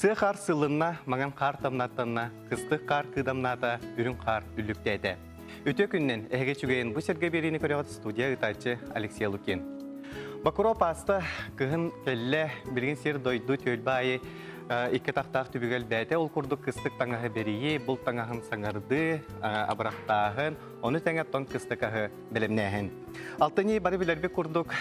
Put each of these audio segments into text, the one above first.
Сыа хаар сылынна, маҥан хаар тамнаттанна, кыстык хаар кыыдамнаата, үрүҥ хаар үллүктээтэ. Үтүө күннэн, эһиги үчүгэйин бу сиргэ биэриини көрөҕүт студия ыытааччы Алексей Лукин. Бокуро пааста кыһын кэллэ, билигин сир дойду түөлбэ аайы икки тахтаах түбүгэ элбээтэ. Ол курдук кыстык таҥаһы бэрийии, булт таҥаһын саҥардыы, абырахтааһын, ону тэҥэ тон кыстык аһы бэлэмнээһин. Алтынньы бары билэрбит курдук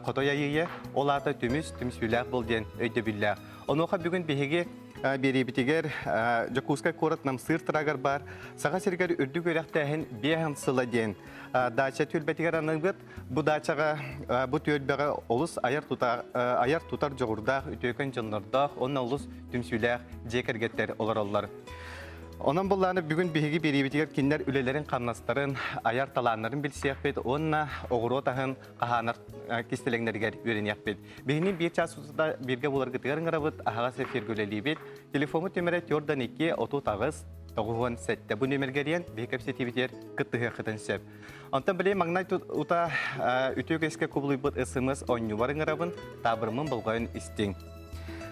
хотой айыйы, ол аата түмүс, түмсүүлээх был диэн өйдөбүллээх. Онуоха бүгүн биһиги биэриибитигэр Дьокуускай куорат Намсыыр трагар баар Саха сиригэр үрдүк үөрэхтээһин биэһин сыла диэн дача түөлбэтигэр аныыбыт. Бу дачаҕа, бу түөлбэҕэ олус айар тутар, айар тутар дьоҕурдаах, үтүөкэн дьоннордоох уонна олус түмсүүлээх дьиэ кэргэттэр олороллор. Онон буллааны бүгүн биһиги биэриибитигэр кинилэр үлэлэрин-хамнастарын, айар талааннарын билсиэхпит уонна оҕуруот аһын хаһаанар кистэлэҥнэригэр үөрэниэхпит. Биһини биир чаас устата бииргэ буларгытыгар ыҥырабыт, аһаҕас эфиргэ үлэлиибит. Телефоммут нүөмэрэ түөртэн икки 38 97. Бу нүөмэргэ эрийэн биһи кэпсэтиибитигэр кыттыһыаххытын сөп. Онтон били маҥнай ута үтүө кэскэ кубулуйбут СМС оонньуубар ыҥырабын, таабырыммын болҕойон истиҥ.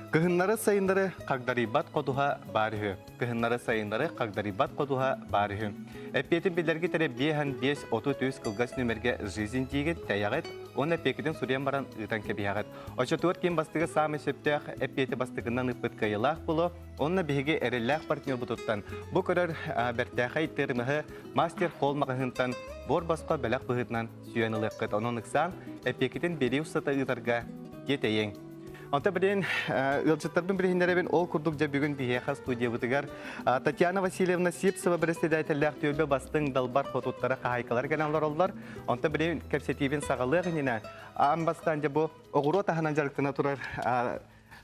Кыһыннары-сайыннары хагдарыйбат ходуһа баар үһү. Кыһыннары-сайыннары хагдарыйбат ходуһа баар үһү. Эппиэтин билэргит эрэ биэһэн биэс 33 кылгас нүмергэ «Жизнь» диигит, тэйэҕит уонна эппиэккитин суруйан баран ыытан кэбиһэҕит. Оччотугар ким бастыгы саамай сөптөөх эппиэти бастакынан ыыппыт кыайыылаах буолуо, Онно биһиги эрэллээх партнербутуттан бу көрөр бэртээхэй тырымыһы мастер холл маҕаһыынтан буор босхо бэлэх быһыытынан сүүйэн ылыаххыт. Онон ыксаан, эпиэкитин биэрии устата ыытарга тиэтэйиҥ. Онто билин ыалдьыттарбын билиһиннэрэбин ол курдук дьэ бүгүн биһиэхэ студиябытыгар Татьяна Васильевна Сипцева председателлээх түөлбэ бастыҥ далбар хотуттара хаһаайкалар кэлэн олороллор. Онто билин кэпсэтиибин саҕалыах иннинэ аан бастаан дьэ бу оҕуруот аһынан дьарыктана турар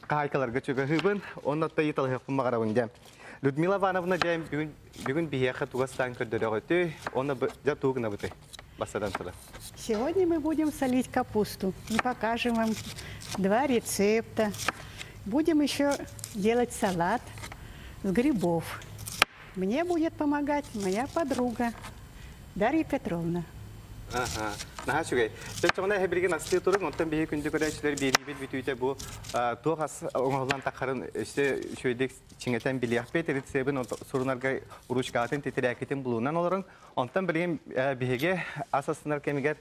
хаһаайкаларга чугаһыыбын, онно ыйыталаһыахпын баҕарабын дьэ. Людмила Ивановна дьэ бүгүн бүгүн биһиэхэ тугастаан көрдөрөҕүтүй, онно дьэ тугу гынабытый? Бастатан туран. Сегодня мы будем солить капусту. Мы покажем вам два рецепта. Будем еще делать салат с грибов. Мне будет помогать моя подруга Дарья Петровна. Аха, наһаа үчүгэй. Чочоҕуна эһэ билигин астыы туруҥ, онтон биһи күндү көрөөччүлэр биэриибит бүтүүтэ бу туох ас оҥоһуллан таххарын өссө үчүгэйдик чиҥэтэн билиэхпит. Рецебин сурунарга ручкаҕытын, титирээккитин булунан олоруҥ. Онтон билигин биһиги ас астынар кэмигэр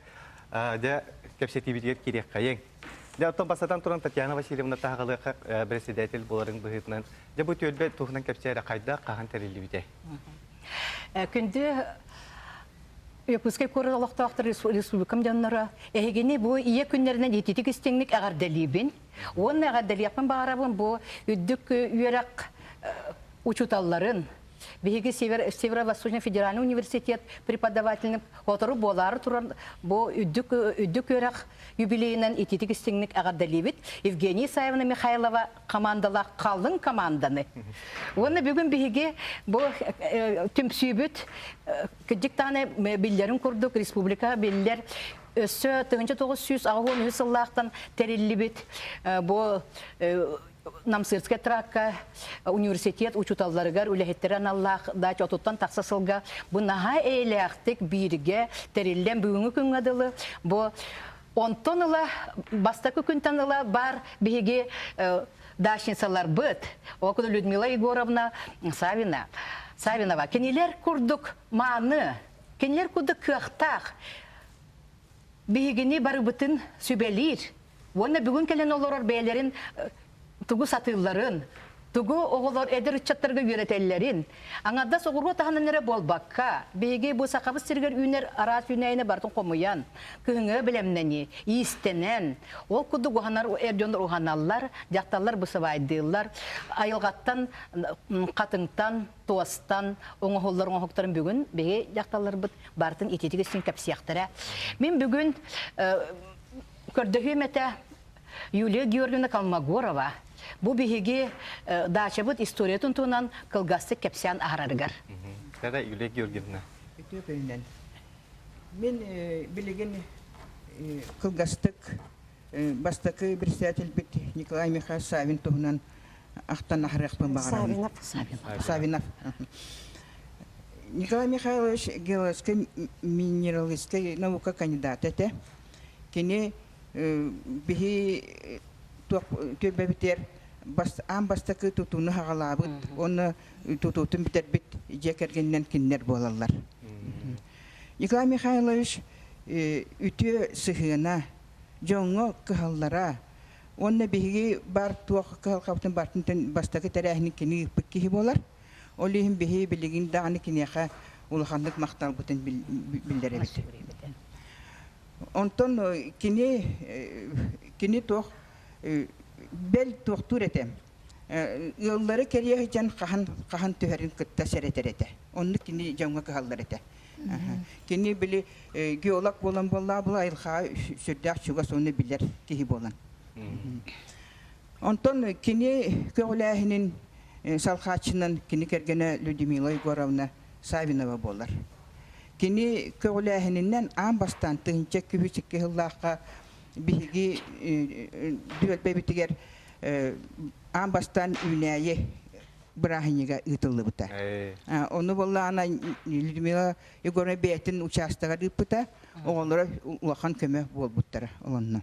дьэ кэпсэтиибитигэр киириэххэйиҥ. Дьэ, оттон бастатан туран Татьяна Васильевна таһаҕалыахха председатель буоларын быһыытынан, дьэ бу түөлбэ туһунан кэпсээ эрэ хайдах, хаһан тэриллибитэй? Күндү Якутскай куорат олохтоохтор республикам дьонноро, эһигини бу ийэ күннэринэн ититик истиҥник эҕэрдэлиибин. Уонна эҕэрдэлиэхпин баҕарабын бу үрдүк үөрэх учууталларын, Биһиги Северо-Восточный федеральный университет преподавателин отору буолаары туран бу үрдүк үрдүк үөрэх юбилейынан ититик истиҥник эҕэрдэлиибит. Евгения Исаевна Михайлова командалаах халыҥ команданы. Уонна бүгүн биһиги бу түмсүүбүт кырдьык даҕаны биллэрин курдук республика биллэр өссө 1983 сыллаахтан тэриллибит бу Намсырскай тракка университет учууталларыгар үлэһиттэрэ аналлаах дача отуттан тахса сылга бу наһаа эйэлээхтик бииргэ тэриллэн бүгүҥҥү күҥҥэ дылы бу онтон ыла бастакы күнтэн ыла бар биһиги дачницаларбыт ол Людмила Егоровна Савина Савинова кинилэр курдук мааны кинилэр курдук кыахтаах биһигини барыбытын сүбэлиир Уонна бүгүн кэлэн олорор бэйэлэрин тугу сатыылларын, тугу оҕолор эдэр ыччаттарга үөрэтэллэрин, аҥардас оҕуруот аһынан эрэ буолбакка, биһиги бу Сахабыт сиригэр үүнэр араас үүнээйини барытын хомуйан, кыһыҥҥы бэлэмнэнии, иистэнэн, ол курдук уһанар эр дьон уһаналлар, дьахталлар бысыбаайдыыллар, айылҕаттан хатыҥтан, туостан оҥоһуллар оҥоһуктарын бүгүн биһиги дьахталларбыт барытын ититик истиҥ кэпсиэхтэрэ. Мин бүгүн Көрдөһүөм этэ Юлия Георгиевна Колмогорова бу биһиги даачабыт историятын туһунан кылгастык кэпсээн аһарарыгар. Да, Юлия Георгиевна. Үтүө күнүнэн. Мин билигин кылгастык бастакы председательбит Николай Михайлович Савин туһунан ахтан аһарыахпын баҕарабын. Савинов. Савинов. Николай Михайлович геологическай минералогическай наука кандидата этэ. Кини биһи туох түөлбэбитигэр аан бастакы тутууну хаҕалаабыт уонна тутуутун бүтэрбит дьиэ кэргэнинэн кинилэр буолаллар. Николай Михайлович үтүө сыһыана, дьоҥҥо кыһаллара уонна биһиги бар туох кыһалҕабытын барытын бастакы тэрээһини кини ыыппыт киһи буолар. Ол иһин биһи билигин даҕаны киниэхэ улаханнык махталбытын биллэрэбит. Онтон кини кини туох бэл туохтуур этэ. Ыаллары кэрийэ сылдьан хаһан хаһан түһэрин кытта сэрэтэр этэ. Оннук кини дьоҥҥо кыһаллар этэ. Кини били геолог буолан буоллаа була айылҕаҕа сүрдээх чугас уонна билэр киһи буолан. Онтон кини көҕүлээһинин салҕааччынан кини кэргэнэ Людмила Егоровна Савинова буолар. Кини көҕүлээһининэн аан бастаан 1202 сыллаахха биһиги түөлбэбитигэр аан бастаан үүнээйи бырааһынньыга ыытыллыбыта. Ону буоллаҕына Людмила Егоровна бэйэтин учаастагар ыыппыта, оҕолоро улахан көмө буолбуттара олонно.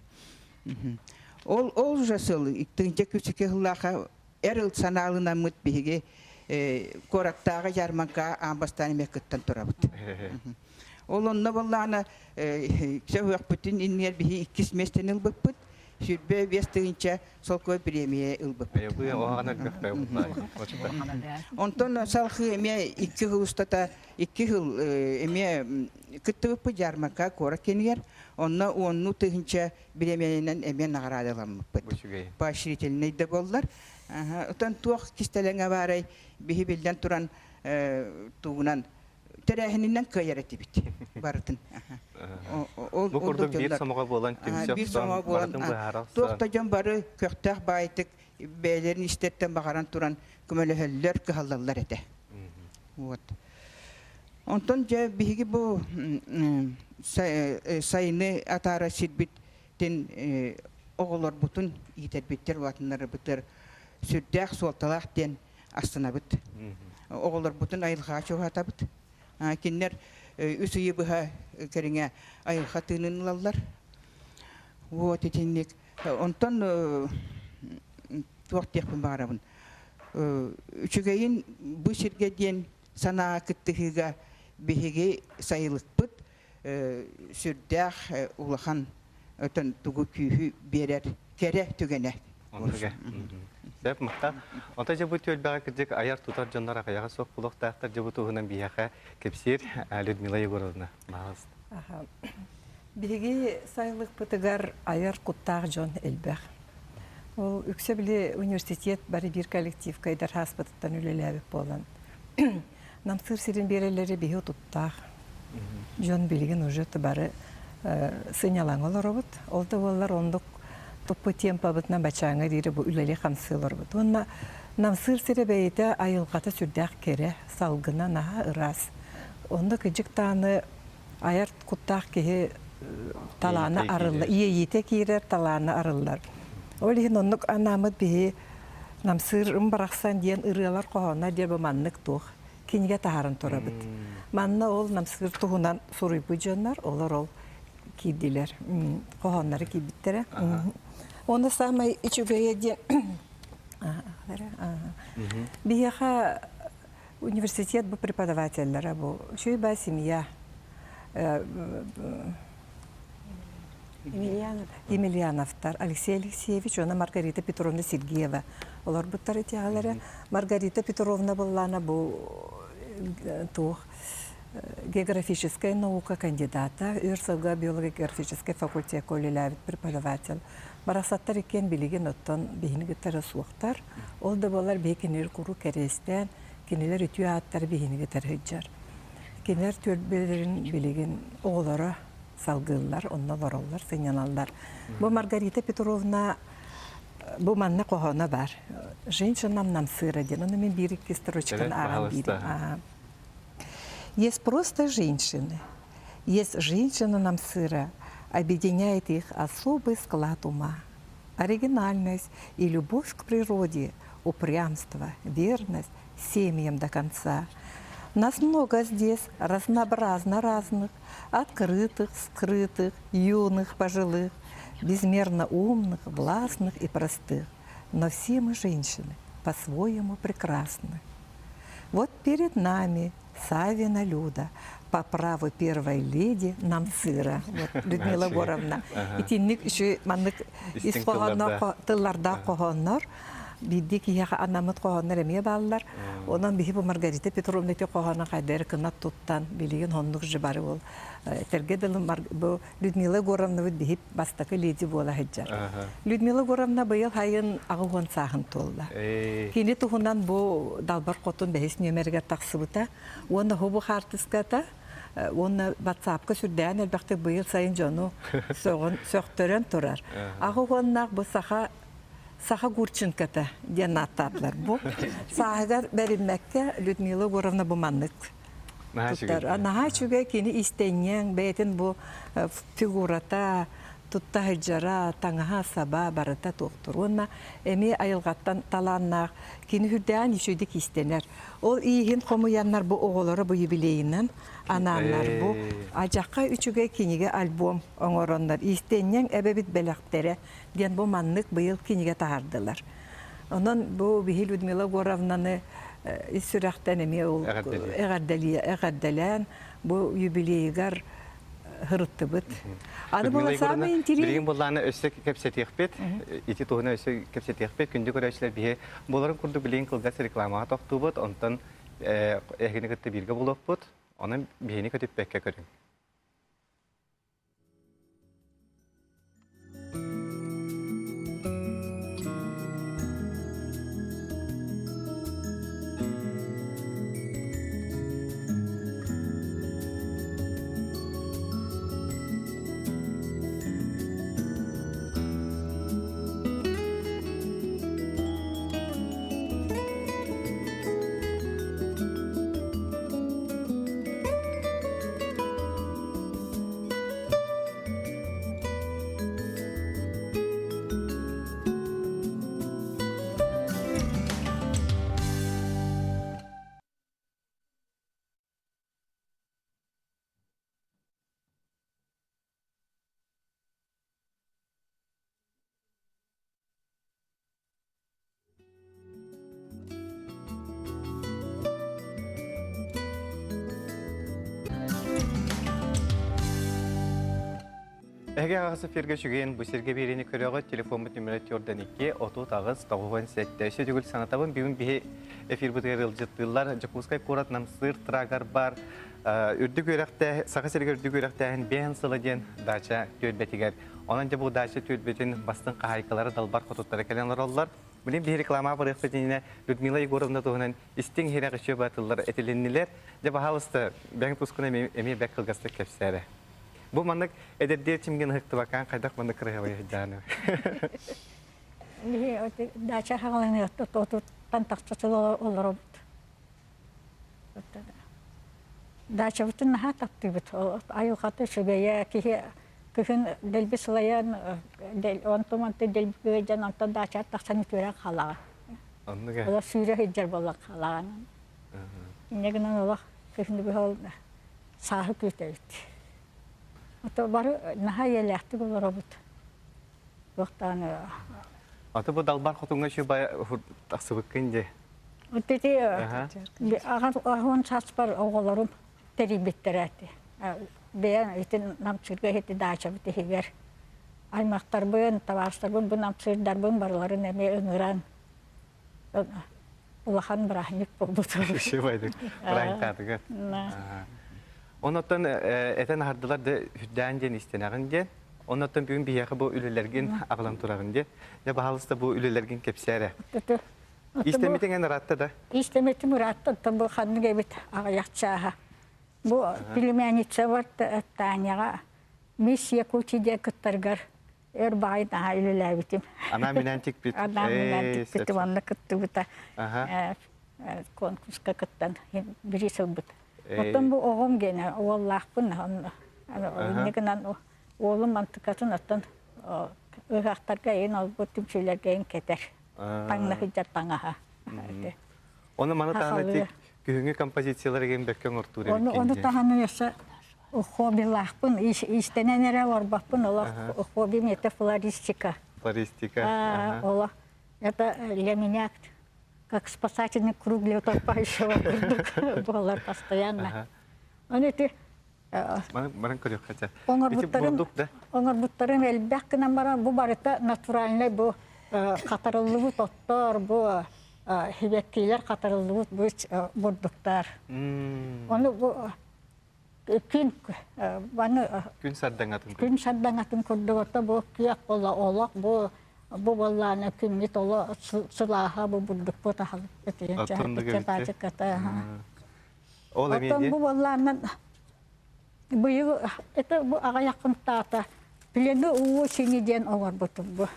Ол ол уже сыл 2002 сыллаахха эр ыл санаалынаммыт биһиги куораттааҕы дьаармаҥка аан бастаан эмиэ кыттан турабыт. Ол онно буоллаҕына сөһүөхпүтүн иннигэр биһи иккис миэстэни ылбыппыт. 25 тыһыынча солкуой премия ылбыппыт. Онтон салхыы эмиэ 2 сыл устата 2 сыл эмиэ кыттыбыппыт дьаармаҥка куорат киинигэр. Онно 10 тыһыынча бириэмийэнэн эмиэ наҕараадаламмыппыт. Поощрительный да буоллар. Оттон туох кистэлэҥэ баарай биһи биллэн туран тугунан тэрээһининэн кыайар этибит барытын. Бу курдук биир сомоҕо буолан түмсэ биир сомоҕо буолан туох да дьон бары көхтөөх баайтык бэйэлэрин истэртэн баҕаран туран көмөлөһөллөр, кыһаллаллар этэ. Вот. Онтон дьэ биһиги бу сайыны атаара сирбитин оҕолорбутун иитэрбиттэр улаатыннарбытыгар сүрдээх суолталаах диэн астынабыт. Оҕолорбутун айылҕаҕа чугаһатабыт. Кинилэр 3 ыйы быһа кэриҥэ айылҕа тыынын ылаллар. Вот итинник. Онтон туох диэхпин баҕарабын. Үчүгэйин бу сиргэ диэн санаа кыттыһыыга биһиги сайылыкпыт сүрдээх улахан өтөн тугу күүһү биэрэр кэрэ түгэнэ. Сөп махтал. Онто дьэ бу түөлбэҕэ кырдьык айар тутар дьоннор аҕыйаҕа суох булуохтаахтар дьэ бу туһунан биһиэхэ кэпсиир Людмила Егоровна. Маҕалыста. Биһиги сайылыкпытыгар айар куттаах дьон элбэх. Ол үксэ били университет бары биир коллективка эдэр ааспытыттан үлэлээбит буолан Намсыыр сирин биэрэлэри биһи туттаах дьон билигин уже бары сынньалаҥ олоробут. Ол да буоллар оннук туппут темпабытынан бачааҥҥа диэри бу үлэлии хамсыы олоробут. Уонна Намсыыр сирэ бэйэтэ айылҕата сүрдээх кэрэ, салгына наһаа ыраас. Онно кыдьык даҕаны айар куттаах киһи талаана арыллар, иэйиитэ киирэр, талаана арыллар. Ол иһин оннук анааммыт биһи Намсыырым барахсан диэн ырыалар хоһооно диэн бу маннык туох кинигэ таһааран турабыт. Манна ол Намсыыр туһунан суруйбут дьоннор, олор ол киирдилэр, хоһооннору киирбиттэрэ. Уонна саамай үчүгэйэ диэн биһиэхэ университет бу преподавателлэрэ бу үчүгэй баа семья Емельяновтар Алексей Алексеевич уонна Маргарита Петровна Сергеева олорбуттар итиэҕэлэрэ. Маргарита Петровна быллаана бу туох географическая наука кандидата, өр сылга биолого-географическай факультекка үлэлээбит преподаватель. Барахсаттар иккиэн билигин оттон биһини кытта суохтар. Ол да буоллар биһи кинилэр куруук кэриэстээн, кинилэр үтүө ааттара биһини кытары сылдьар. Кинилэр түөлбэлэрин билигин оҕолоро салгыыллар, онно олороллор, сынньаналлар. Бу Маргарита Петровна бу манна хоһооно бар. «Женщинам Намсыра» диэн. Ону мин биир-икки строчканы ааҕан биирим. Есть просто женщины. Есть женщина Намсыра. Объединяет их особый склад ума. Оригинальность и любовь к природе. упрямство, верность семьям до конца. Нас много здесь, разнообразно разных, открытых, скрытых, юных, пожилых, безмерно умных, властных и простых. Но все мы женщины по-своему прекрасны. Вот перед нами Савина Люда, по праву первой леди Намцыра, вот Людмила Егоровна. Итинник еще маннык ис тылларда хоһооннор биирдии киһиэхэ анаммыт хоһооннор эмиэ бааллар. Онон биһи бу Маргарита Петровна ити хоһоонун хайдары кынат туттан билигин оннук же бары ол этэргэ дылы бу Людмила Егоровнабыт биһи бастакы леди буола сылдьар. Людмила Егоровна быйыл хайын 80 сааһын туолла. Кини туһунан бу Далбар Хотун бэһис нүөмэригэр тахсыбыта. Уонна бу хаартыската уонна WhatsApp-ка сүрдээн элбэхтик быйыл сайын дьону сөҕөн сөхтөрөн турар. Аҕа уоннаах бу саха Саха Гурченкота диэн ааттаатылар. Бу сааһыгар бэриммэккэ Людмила Егоровна бу маннык туттар. Наһаа үчүгэй кини истэнньэҥ, бэйэтин бу фигурата, тутта сылдьара, таҥаһа-саба барыта туохтур. Уонна эмиэ айылҕаттан талааннаах кини үрдээн үчүгэйдик иистэнэр. Ол ииһин хомуйаннар бу оҕолоро бу юбилейынан анааннар бу адьахха үчүгэй кинигэ альбом оҥороннор иистэнньэҥ эбэбит бэлэхтэрэ диэн бу маннык быйыл кинигэ таһаардылар. Онон бу биһи Людмила Егоровнаны ис сүрэхтэн эмиэ ол эҕэрдэлээн бу юбилейыгар һырыттыбыт. Аны була самый интересный... Билигин буллааны өссө кэпсэтиэхпит, ити туһунан өссө кэпсэтиэхпит. Күндү көрөөччүлэр биһи буоларын курдук билигин кылгас рекламаҕа тохтуубут, онтон эһигини кытта бииргэ буолуохпут. Онон биһини көтүппэккэ көрүҥ. Эһиги аҕыс эфиргэ үчүгэйин бу сиргэ биэриини көрөҕүт. Телефоммут нүмерэ 42 38 97. Өссө төгүл санатабын, бүгүн биһи эфирбытыгар ыалдьыттыыллар. Дьокуускай куорат Намсыыр трагар бар үрдүк үөрэхтээ Саха сиригэр үрдүк үөрэхтээһин биэһин сыла диэн дача түөлбэтигэр. Онон дьэ бу дача түөлбэтин бастыҥ хаһаайкалара далбар хотуттара кэлэн олороллор. Билин биһи реклама барыахпыт иннинэ Людмила Егоровна туһунан истиҥ иһирэх үчүө баатыллар этилиннилэр. Дьэ, баһаалыста, бэҥ тускуна эмиэ бэк кылгастык кэпсээрэ. Бу маннык эдэрдиэр чимген ыһыктыбакаан хайдах маннык кырыһабай сылдьааны. Дача хаҕаланыахта отуттан тахса сыл олоробут. Дачабытын наһаа таптыыбыт. Айылҕата үчүгэйэ, киһи кыһын дэлби сылайан, онту-мантан дэлби кыайдьан, онтон дачаҕа тахсан үтүөрэн хаалаҕын. Оннук Олох сүүрэ сылдьар буолан хаалаҕын. Инньэ гынан олох кыһыны быһа ол сааһы күүтэбит. Ото бары наһаа эйэлээхтик олоробут. Туохтаан Аты бу далбар хотуҥҥа үчүгэй тахсыбыккын дии. Ити аҕан сааспар оҕолорум тэрийбиттэрэ этэ. Бэйэм ити Намчыырга ити даачабыт иһигэр аймахтарбын, табаарыстарбын, бу намчыырдарбын барыларын эмиэ ыҥыран улахан бырааһынньык буолбут. Үчүгэйдик бырааһынньыктаатыгар. Оннуттан этэн аһардылар да үрдээн диэн истэнэҕин диэн. Оннуттан бүгүн биһиэхэ бу үлэлэргин аҕалан тураҕын диэн. Дьэ, баһаалыста бу үлэлэргин кэпсээ эрэ. Истэммитиҥ эн ыраатта да? Истэммитим ыраатта, оттон бу ханнык эбит аҕыйах чааһа. Бу племянницабар Таняҕа Мисс Якутия диэн кыттаргар өр баҕайы наһаа үлэлээбитим. Анаан-минээн тикпит. Анаан-минээн тикпитим, онно кыттыбыта. Конкурска кыттан бириис ылбыт. Оттон бу оҕом генэ уоллаахпын, инньэ гынан уолум мантыкатын оттон ыһыахтарга эйин олбут түмсүүлэргэ эйин кэтэр. Таҥна сылдьар таҥаһа. Оны маны таһынан ити күһүҥҥү композициялар эгин бэркэ оҥортуур эбиккин Ону таһынан өссө хоббилаахпын, иистэнэн эрэ олорбоппун, олох хоббим это флористика. Флористика. Олох это для меня как спасательный круг для утопающего курдук буолар постоянно. Оны ити Баран көрүөх хотя. Оҥорбуттарым, оҥорбуттарым элбэх гынан баран бу барыта натуральнай бу хатарыллыбыт оттор, бу сибэккилэр хатарыллыбыт бу бурдуктар. Ону бу күн баны күн сардаҥатын күн сардаҥатын курдук ото бу күөх бола олох бу бу боллаана күммүт оло сылааһа бу бурдукпут аһылык Ол эмиэ Оттон бу буоллааннан быйыл это бу аҕыйах хонтаата плену осени диэн оҥорбутум бу.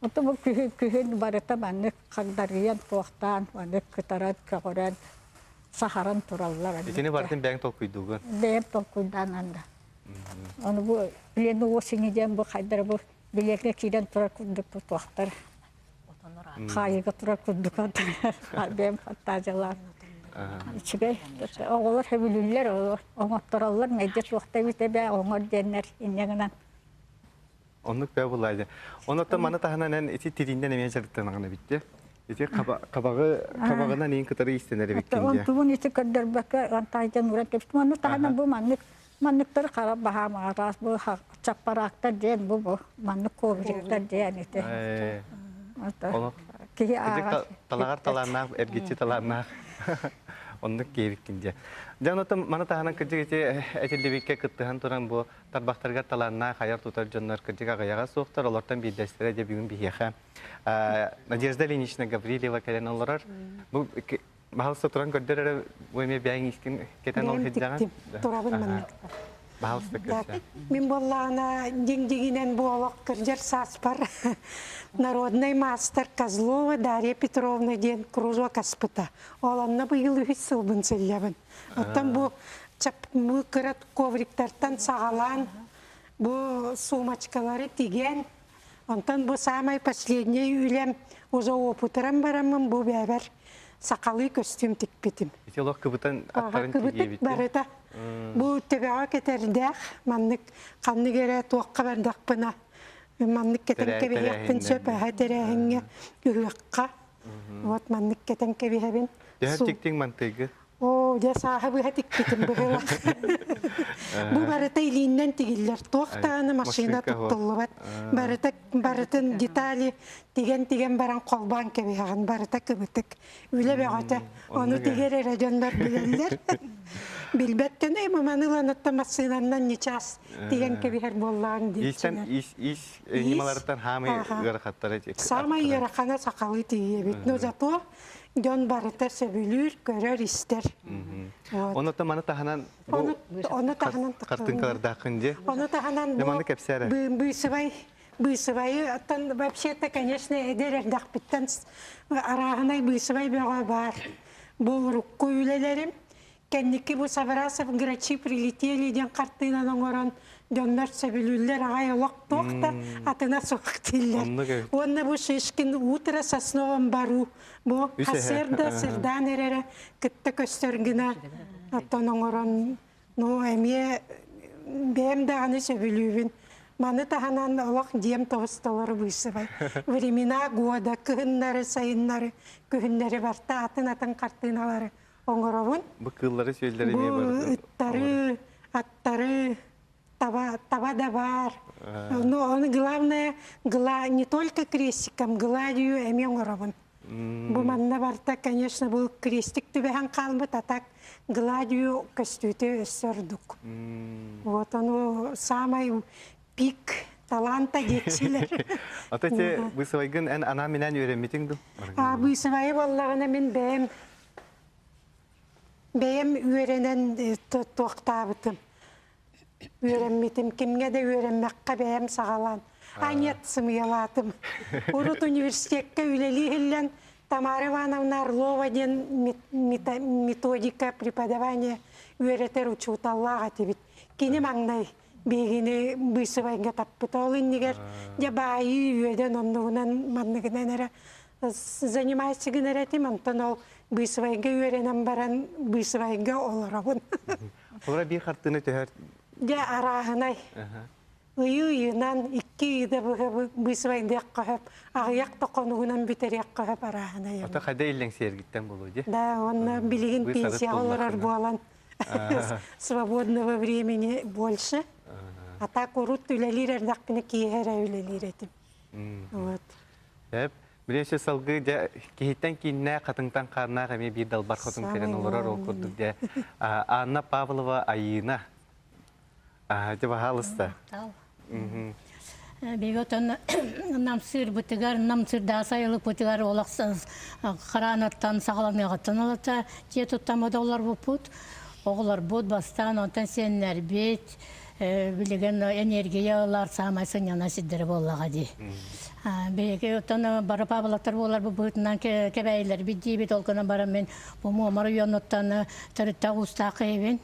Ото бу күһүн күһүн барыта маннык хагдарыйан туохтаан маннык кытаран көҕөрөн саһаран тураллар. Итини барытын бэйэҥ толкуйдуугун? Бэйэм толкуйдаан анда. Ону бу плену осени диэн бу хайдара бу билиэккэ киирэн турар курдук туохтар хаайыыга турар курдук бэйэм фантазиялаах үчүгэй оҕолор сөбүлүүллэр оҥоттороллор мэлдьи суохта эбит эбээ оҥор диэннэр инньэ гынан Оннук бээ булаайда. Онуттан маны таһынан эн ити тирииннэн эмиэ дьарыктанаҕын эбит дии. Ити хабаҕы хабаҕынан иин кытары иистэнэр эбиккин дии. Онтубун ити көрдөрбөккө антаайдан уран кэбистим. Ону таһынан бу маннык Манныктары хара баһаам араас бу чаппараактар диэн бу бу маннык ковриктар диэн ити. Киһи ааҕар. Талаҕар талааннаах, эргиччи талааннаах. Оннук киэбиккин дьэ. Дьэ онотон маны таһынан кырдьык ити этиллибиккэ кыттыһан туран бу тарбахтарыгар талааннаах айар тутар дьоннор кырдьык аҕыйаҕа суохтар. Олортон биирдэстэрэ дьэ бүгүн биһиэхэ Надежда Ильинична Гаврильева кэлэн олорор. Бу Баһалыста туран көрдөр эрэ бу эмиэ бэйэҥ искин кэтэн ол сылдьаҕын. Турабын маннык. Баһалыста көрсө. Мин буоллаҕына дьиҥ-дьиҥинэн буолуох кырдьар сааспар народный маастар Козлова Дарья Петровна диэн кружок аспыта. Ол онно быйыл үһүс сылбын сылльабын. Оттон бу бу кыра ковриктартан саҕалаан бу сумочкалары тигэн Онтон бу саамай последний үлэм уже опытыран бараммын бу бэбэр сахалыы көстүүм тикпитим. Ити олох кыбытан аттарын Кыбытык барыта. Бу төбөҕө кэтэрдээх маннык ханнык эрэ туохха бардахпына маннык кэтэн кэбиһиэхпин сөп аһа тэрээһиҥҥэ ыһыахха вот маннык кэтэн кэбиһэбин. Төһө тиктиҥ мантыйгы? Оо, дьэ сааһы быһа тикпитим быһыылаах. Бу барыта илииннэн тигиллэр. Туох даҕаны машина туттуллубат. Барыта барытын детали тигэн-тигэн баран холбоон кэбиһэҕин. Барыта кыбытык. Үлэ бөҕөтө. Ону тигэр эрэ дьоннор билэллэр. Билбэттэн эй маманы ыланыттан массыынаннан ньычаас тигэн кэбиһэр буоллаҕыҥ диэччилэр. Ис ис ньымаларыттан хаамай ыарахаттара. Саамай ыарахана сахалыы тигиэбит. Но зато дьон барыта сөбүлүүр, көрөр-истэр. Онуттан маны таһынан бу ону таһынан хартыынкалардааххын дии. Ону таһынан бу быысыбай быысыбайы оттон вообще-то конечно эдэр эрдэхпиттэн арааһынай быысыбай бөҕө баар. Бу урукку үлэлэрим Кэнники бу Саврасов грачи прилетели диэн хартыынаны оҥорон дьоннор сөбүлүүллэр аҕай олох туох да атына суох дииллэр. Уонна бу Шишкин утро сосновом бару бу хасыарда сырдаан эрэрэ кытта көстөр гына оттон оҥорон ну эмиэ бэйэм даҕаны сөбүлүүбүн. Маны таһынан олох дьиэм тоҕус толору быысыбай. Времена года кыһыннары, сайыннары, күһүннэри барта атын-атын хартыыналары оҥоробун. Бу кыыллары сүөллэри эмиэ Бу ыттары, аттары, таба, таба да баар. Но ону главное, гла, не только крестиком, гладью эмиэ оҥоробун. Бу манна барта, конечно, бу крестик түбэһэн хаалбыт, а так гладью көстүүтэ өссө ордук. Вот ону самай пик таланта диэччилэр. Ата те быысыбайгын эн анаан-минээн үөрэммитиҥ дуу? А быысыбайы буоллаҕына мин бэйэм Бэйэм үөрэнэн туохтаабытым. Үөрэммитим. Кимҥэ да үөрэммэххэ бэйэм саҕалаан. А нет, сымыйалаатым. Урут университекка үлэлии иһиллэн Тамара Ивановна Орлова диэн методика преподавания үөрэтэр учууталлаах этибит. Кини маҥнай. биһигини быысыбайга таппыта. Ол иннигэр дьэ баайыы үөдэн оннугунан манныгынан эрэ занимайся гынар этим, онтон ол быысыбайга үөрэнэн баран быысыбайга олоробун. Олора биир хартыына төһөр Дьэ арааһынай. Ыйы-ыйынан, икки ыйда быһа быысыбайдыахха сөп, аҕыйах да хонугунан бүтэриэххэ сөп арааһынай. Ото хайда иллэҥсийэргиттэн буолуо дии. Да, уонна билигин пенсияҕа олорор буолан свободного времени больше. А так урут үлэлиир эрдэхпинэ киэһэ эрэ үлэлиир этим. Вот. Эп, билиэсе салгыы дьэ киһиттэн кииннээх, хатыҥтан хааннаах эмиэ биир далбар хотун кэлэн олорор ол курдук дьэ Анна Павлова Айыына Дьэ, баһаалыста. Биһиги отон намсыырбытыгар, намсыырдаах сайылыкпытыгар олох хараанаттан саҕаланыаҕыттан ылата дьиэ туттаммыт олорбуппут. Оҕолорбут бастаан онтон сиэннэрбит билигин энергия ылар саамай сынньана сирдэрэ буоллаҕа дии. Биһиги оттон бары Павловтар буоларбыт быһыытынан кэбээйилэрбит диибит, ол гынан баран мин бу Муома оройуонуттан төрүттээх уустаах киһибин.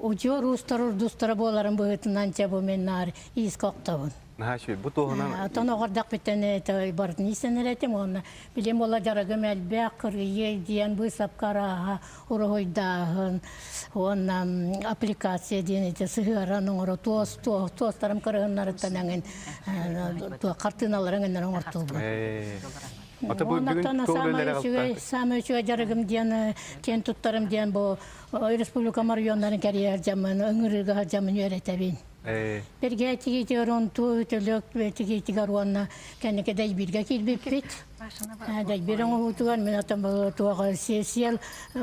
Удьуор уустар урдустара буоларын быһыытынан дьэ бу мин наар иискэ охтобун. Наһаа үчүгэй. Бу туоһунан Отон оҕордохпүттэн барытын иистэнэр этим уонна билим буола дьарыгым элбэх, кырыйыы диэн быысапка арааһа, уруһуйдааһын уонна аппликация диэн ити сыһыаран оҥоро туос туостарым кырыһыннарыттан эҥин хартыыналарын эҥиннэр оҥортуубун. Ата бу бүгүн Саамай үчүгэй, саамай үчүгэй дьарыгым диэн киэн туттарым диэн бу республика районнарын кэрийэр дьаммын, ыҥырыыга дьаммын үөрэтэбин. Биргэ тигиитигэр онту төлөк тигиитигэр уонна кэнники дэйбииргэ киирбиппит. Дэйбиир оҥоһуутугар мин отон туох сиэл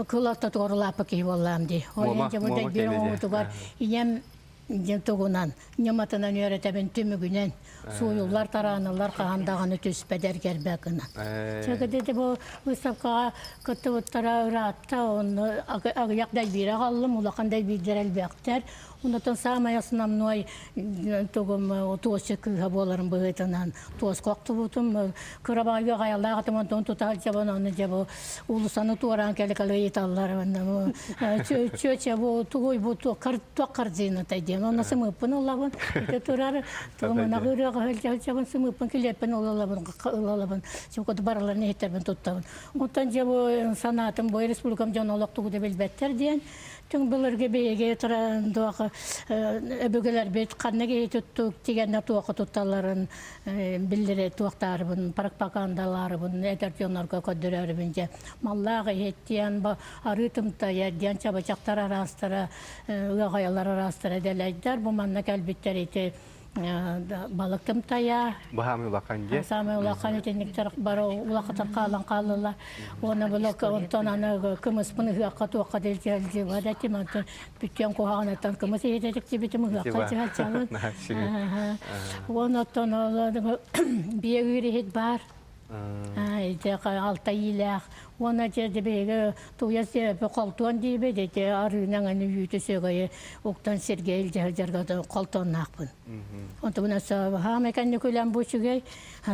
кыл ортотугар улааппыт киһи буоллаам дии. Ол иһин дьэ бу дэйбиир оҥоһуутугар ийэм дьэ тугунан ньыматынан үөрэтэбин түмүгүнэн сууйуллар тарааныллар хаһан даҕаны түспэт эргэрбэ гына. Чэкэдити бу выставкаҕа кыттыбыттара ыраатта, онно аҕыйах дэйбиирэ аҕаллым, улахан дэйбиирдэр элбэхтэр. Онтон саамай основной тугум туосча кыыһа буоларын быһыытынан туоска охтубутум. Кыра баайга хайалаах этим, онтон тута сылдьабын, ону дьэ бу уулуссаны туораан кэлэ-кэлэ ыйыталлар. Чүөчэ бу тугуй бу туох корзината диэн. Онно сымыыппын ылабын. Ити турар тугумунах ырыаҕа сылдьабын, сымыыппын килиэппин ылалабын, ылалабын. Чукот барыларын иһиттэрбин туттабын. Онтон дьэ бу санаатым бу республикам дьоно олох тугу да билбэттэр диэн. Түҥ былыргы биһиги туох өбүгэлэрбит ханна киһи туттук тигэннэ туохха тутталларын биллэри туохтаарыбын, пропагандалаарыбын эдэр дьоннорго көрдөрөрүбүн дьэ маллаах иһиттиэн арыы тымтайа диэн чабычахтар араастара ыаҕайалар араастара дэлэйдэр бу манна кэлбиттэр ити балык тымтайа Баһаамый улахан дьэ. Саамай улахан итинниктэр бары улахатар хаалан хааллылар. Уонна булок онтон аны кымыспын ыһыахха туохха да илдьэ этим онтон бүттүөн куһаҕаныттан кымыс иһитэ тиктибитим ыһыахха илдьэ Уонна оттон биэ ыыр иһит баар. Ити алта иилээх. Уонна дьэ биһиги Туйас холтуон диибит ити арыынан аны үүтү сүөгэйи уктан сиргэ илдьэ сылдьарга холтуоннаахпын. Онтубуна хаамай кэнники үлэм бу үчүгэй,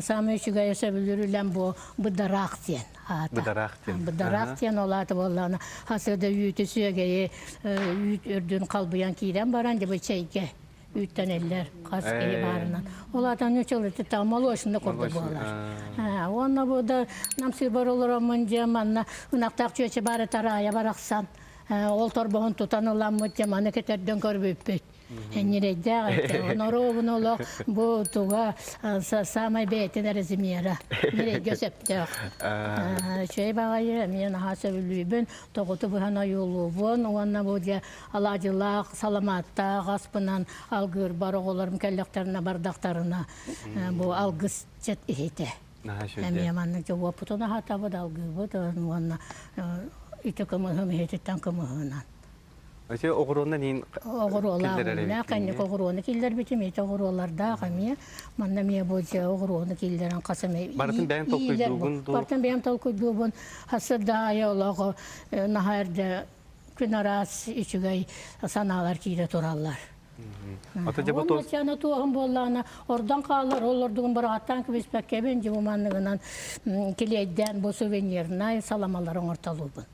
саамай үчүгэй сөбүлүүр үлэм бу быдараах диэн аата. Быдараах диэн. Быдараах диэн ол аата буоллаҕына хасыада үүтү сүөгэйи үүт үрдүн халбыйан киирэн баран дьэ бу чэйгэ үүттэнэллэр хас киһи баарынан. Ол аата ньучалытыта молочный курдук буолар. Уонна бу да намсыырбар олороммун дьэ манна ынахтаах чүөчэ баары тараайа барахсан ол торбоһун тутан ыламмыт дьэ маны кэтэрдэн көрбүппүт. Ньирэйдээх этэ. Норуобун олох бу туга саамай бэйэтин размера. Ньирэйгэ сөптөөх. Үчүгэй баҕайы эмиэ наһаа сөбүлүүбүн. Тоҕуту быһан ойуулуубун. Уонна бу дьэ алаадьылаах, саламааттаах аспынан алгыырбар оҕолорум кэллэхтэринэ бардахтарына бу алгыс чет иһитэ. Эмиэ маннык дьэ уоппутун аһатабыт, алгыыбыт уонна ити кымыһым иһититтэн кымыһынан. Ити оҕуруонан иин Оҕуруолаах кэнник оҕуруону киллэрбитим, ити оҕуруолардаах эмиэ. Манна эмиэ бу дьэ оҕуруону киллэрэн хас эмэ Барытын бэйэм толкуйдуубун дуу? Барытын бэйэм толкуйдуубун. Хасырда аайы олох наһаа эрдэ күн араас үчүгэй санаалар киирэ тураллар. Ата дьэ бу Уонна туоһун буоллаҕына ордон хаалар, ол ордугун быраҕаттаан кэбиспэккэбин, дьэ бу манныгынан килиэйдээн бу сувенирнай саламалары оҥортолуубун.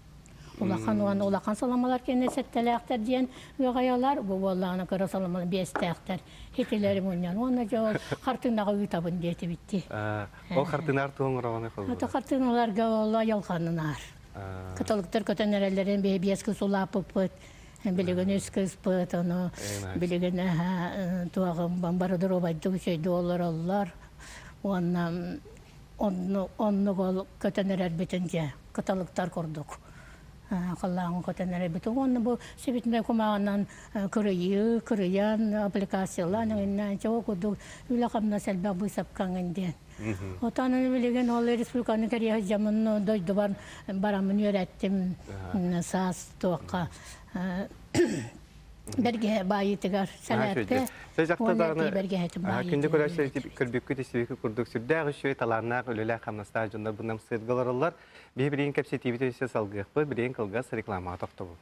Улахан уонна улахан саламалар кэннэ сэттэлээхтэр диэн ыаҕайалар, бу буоллаҕына кыра саламалар биэстээхтэр. Итилэри мунньан уонна дьэ ол хартыынаҕа ыытабын диэтибит дии. Ол хартыынаар туох оҥороҕуный холбура? Ата хартыыналарга ол айылҕанын аар. Кыталыктар көтөн эрэллэрин биһи биэс кыс улааппыппыт. Билигин үс кыспыт, ону билигин туоҕум бары доруобайдык үчүгэйдик олороллор. Уонна онну оннук ол көтөн эрэрбитин дьэ кыталыктар курдук халлааҥҥа көтөн эрэрбит уонна бу сибитинэй кумааҕынан кырыйыы кырыйан аппликациялаан эҥиннээн чэ ол курдук үлэ-хамнас элбэх быысапкаҥын диэн Отон билигин ол республиканы кэрийэ сылдьаммын дойдубар бараммын үөрэттим саас туохха бэргэһэ баайыытыгар сэлээппэ уонна бэргэһэтин Күндү көрөөччүлэр көрбүккүт истибиккит курдук сүрдээх үчүгэй талааннаах үлэлээх хамнастаах дьоннор бу сырга олороллор. Биһи билигин кэпсэтиибит өссө салгыахпыт, билигин кылгас рекламаҕа тохтобул.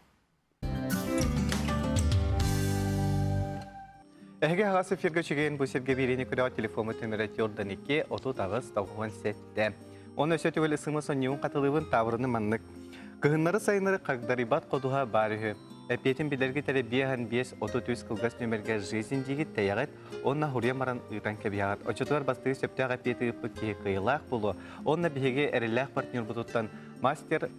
Эһиги аҕас эфиргэ үчүгэйин бу сиргэ биэриини көрөҕө телефоммут нөмерэ 42 38 97. Оны өссө төгүл ысыма сонньуун хатылыыбын таабырыны маннык. Кыһыннары сайыннары хагдарыйбат ходуһа баар үһү. Эппиэтин билэргит эрэ 5 33 кылгас нөмергэ жизнь диигит тэйэҕит, онно хуруйан баран ыытан кэбиһэҕит. Оччотугар бастыгы сөптөөх эппиэти ыыппыт киһи кыайыылаах буолуо. Онно биһиги эрэллээх партнербутуттан Мастер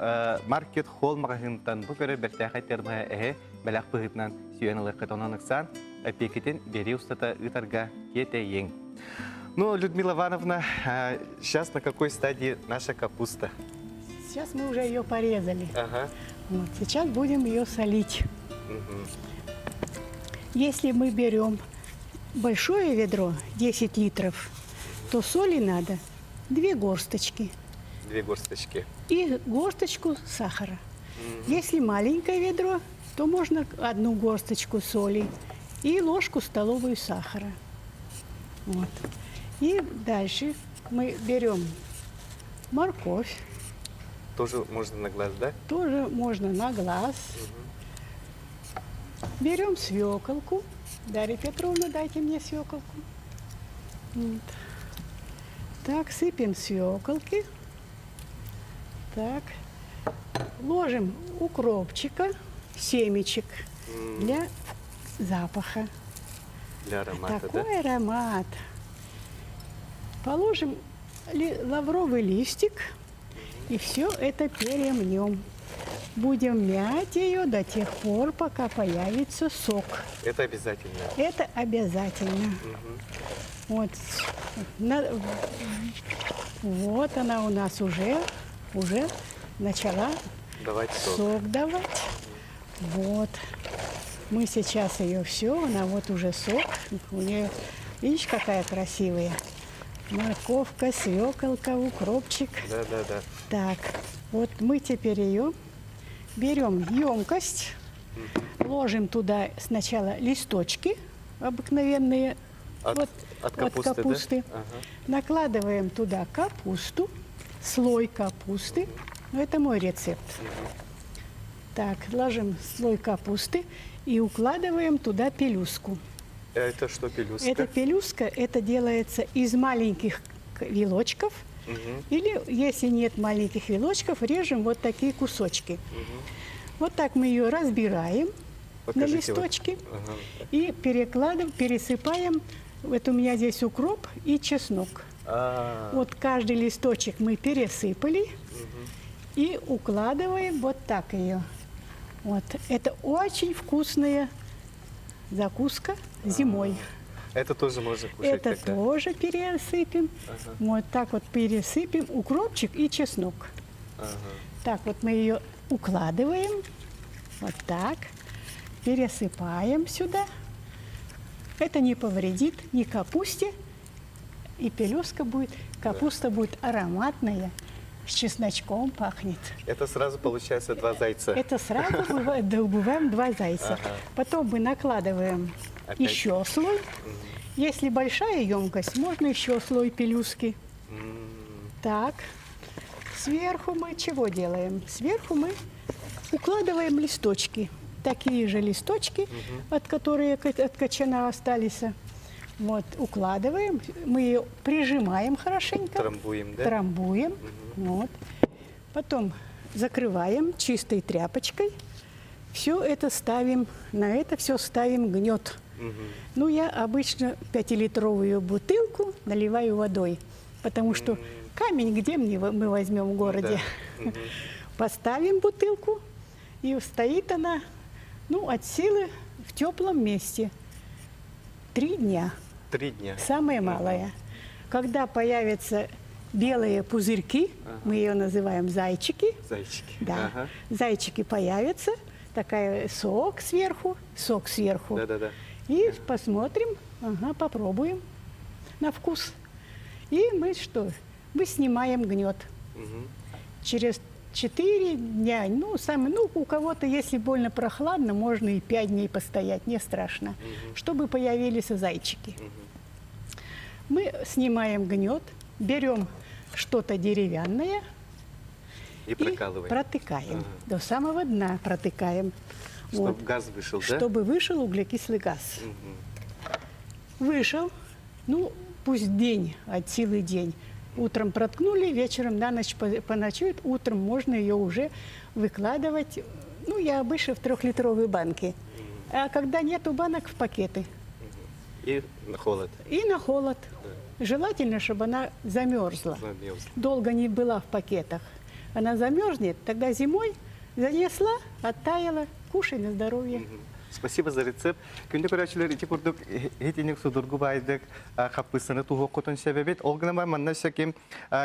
Маркет Холл маҕаһыынтан бу көрөр бэртээхэй термоһа эһэ бэлэх быһыытынан сүүйэн ылыаххыт. Онон ыксаан эпиэкитин биэрии устата ыытарга тиэтэйиҥ. Ну, Людмила Ивановна, сейчас на какой стадии наша капуста? Сейчас мы уже ее порезали. Ага. Вот, сейчас будем ее солить. Угу. Если мы берем большое ведро, 10 литров, то соли надо две горсточки. Две горсточки. И горсточку сахара. Если маленькое ведро, то можно одну горсточку соли и ложку столовую сахара. Вот. И дальше мы берем морковь. Тоже можно на глаз, да? Тоже можно на глаз. Берем свеколку. Дарья Петровна, дайте мне свеколку. Вот. Так, сыпем свеколки. Так, ложим укропчика, семечек для запаха. Для аромата, Такой да? аромат. Положим лавровый листик и все это перемнем. Будем мять ее до тех пор, пока появится сок. Это обязательно? Это обязательно. Угу. Вот, на, вот она у нас уже, уже начала давать сок. сок давать. Вот. Мы сейчас ее все, она вот уже сок. У нее, видишь, какая красивая. Морковка, свеколка, укропчик. Да, да, да. Так, вот мы теперь ее берем емкость, ложим туда сначала листочки обыкновенные От, вот, от капусты, от капусты. Да? Ага. Накладываем туда капусту, слой капусты. Ну, это мой рецепт. Так, ложим слой капусты и укладываем туда пелюску. Это что пелюска? Это пелюска, это делается из маленьких вилочков. Угу. Или, если нет маленьких вилочков, режем вот такие кусочки. Угу. Вот так мы ее разбираем Покажите на листочки вот. Ага. и перекладываем, пересыпаем. Вот у меня здесь укроп и чеснок. А-а-а. Вот каждый листочек мы пересыпали угу. и укладываем вот так ее. Вот. Это очень вкусная закуска зимой. Это тоже можно кушать Это тогда. тоже пересыпем. Ага. Вот так вот пересыпем укропчик и чеснок. Ага. Так вот мы ее укладываем. Вот так. Пересыпаем сюда. Это не повредит ни капусте. И пелюска будет, капуста да. будет ароматная, с чесночком пахнет. Это сразу получается два зайца. Это сразу бывает, добываем два зайца. Ага. Потом мы накладываем Опять? еще слой. Угу. Если большая емкость, можно еще слой пелюски. М. Так, сверху мы чего делаем? Сверху мы укладываем листочки. Такие же листочки, угу. от которые от кочана остались. Вот, укладываем, мы ее прижимаем хорошенько. Трамбуем, да? Трамбуем. Угу. Вот. Потом Закрываем чистой тряпочкой. Все это ставим, на это все ставим гнет. Угу. Ну, я обычно пятилитровую бутылку наливаю водой, потому что камень где мне мы возьмем в городе? Да. Угу. Поставим бутылку, и стоит она, ну, от силы в теплом месте. Три дня. Три дня. Самое малое. Когда появятся белые пузырьки, ага. мы ее называем зайчики. Зайчики. Да. Ага. Зайчики появятся, такая сок сверху, сок сверху. Да-да-да. И посмотрим, ага, попробуем на вкус. И мы что? Мы снимаем гнет. Угу. Через 4 дня, ну, сам, ну, у кого-то, если больно прохладно, можно и 5 дней постоять, не страшно, угу. чтобы появились зайчики. Угу. Мы снимаем гнет, берем что-то деревянное и, прокалываем. и протыкаем. Ага. До самого дна протыкаем. Чтобы вот. газ вышел, да? Чтобы вышел углекислый газ. Угу. Вышел, ну, пусть день, от силы день. Утром проткнули, вечером на ночь поночует, утром можно ее уже выкладывать. Ну, я обычно в трехлитровые банки. А когда нету банок, в пакеты. И на холод. И на холод. Да. Желательно, чтобы она замерзла. замерзла. Долго не была в пакетах. Она замерзнет, тогда зимой занесла, оттаяла, кушай на здоровье. Угу. Спасибо за рецепт. Күндү көрөөччүлэр ити курдук итинник судургу баайдык хаппыыстаны туһуоххутун сөп эбит. Ол гынан баран манна өссө ким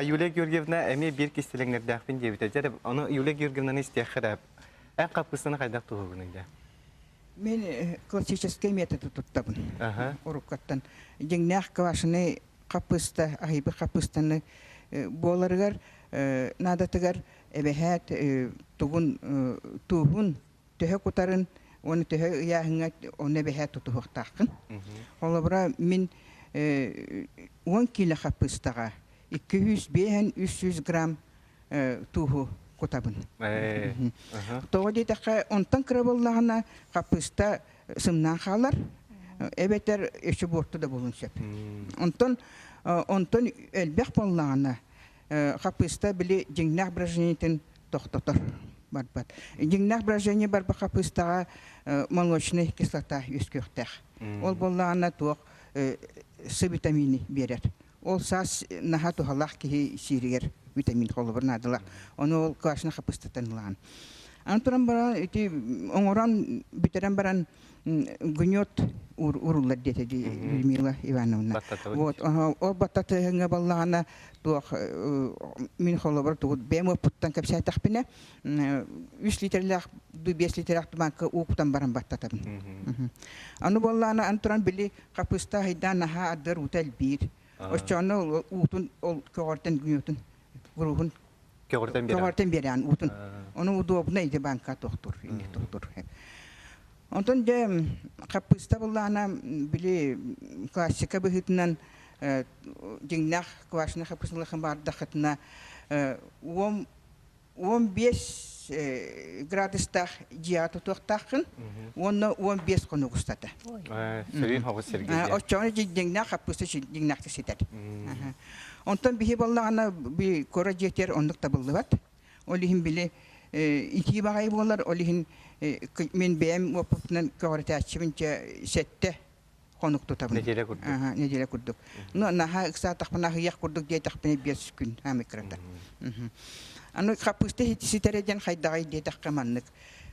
Юлия Георгиевна эмиэ биир кистэлэҥнэрдээхпин диэбитэ. Дьэ, ону Юлия Георгиевнаны истиэххэ эрэ. Эн хаппыыстаны хайдах туһугунуй дьэ? Мен классический методы туттабын. Ага. Уруккаттан. Дьиҥнээх квашеный хаппыыста, аһыйбыт хаппыыстаны буоларыгар наадатыгар эбэһээт тугун тууһун төһө кутарын уонна төһө ыйааһыҥҥа ону эбэһээт тутуһуохтааххын. Холобура, мин 10 киилэ хаппыыстаҕа 205-300 грамм тууһу кутабын. Тоҕо диэтэххэ, онтон кыра буоллаҕына хаппыыста сымнаан хаалар, эбэтэр өссө буорту да буолуон сөп. Онтон онтон элбэх буоллаҕына хаппыыста били дьиҥнээх брожениетин тохтотор барбат. Дьиҥнээх брожение барба хаппыыстаҕа молочный кислота үөскүөхтээх. Ол буоллаҕына туох С витамини биэрэр. Ол саас наһаа туһалаах киһи сииригэр витамин холобур наадалаах. Ону ол квашина хапыстатан ылаҕын. Аны туран баран ити оҥорон бүтэрэн баран гнет уруллар диэтэ дии Людмила Ивановна. Вот ол баттатыһыҥҥа баллаҕына туох мин холобур тугут бэйэм оппуттан кэпсээтэхпинэ үс литрлээх биэс литрлээх тумаакка уу кутан баран баттатабын. Аны буоллаана ан туран били хапыста айдаан наһаа ардыар уута элбиир. Оччоҕуна уутун ол көҕөртөн гнетун груһун Көҕөртөн биэрэн. Көҕөртөн биэрэн уутун. Ону удобно иди банка тохтур, ини тохтур. Онтон дьэ хаппыыста буллаана били классика быһыытынан дьиҥнээх квашеный хаппыысталыахын баардаххытына уом 15 градустаах дьиэҕэ тутуохтааххын уонна 15 хонук устата. Сөрүүн хоҕус сиргэ. Оччоҕуна дьиҥнээх хаппыыста дьиҥнээхтик ситэр. Онтон биһи буоллаҕына би куорат дьиэтигэр оннук табыллыбат. Ол иһин били итии баҕайы буолар, ол иһин мин бэйэм уоппутунан көҕүрэтээччибин чэ сэттэ хонук тутабын. Неделя курдук. Аха, неделя курдук. Ну, наһаа ыксаатахпына аһыйах курдук диэтэхпинэ биэс күн хаамый кырата. Аны хаппыыста ситэрэ диэн хайдаҕай диэтэххэ маннык.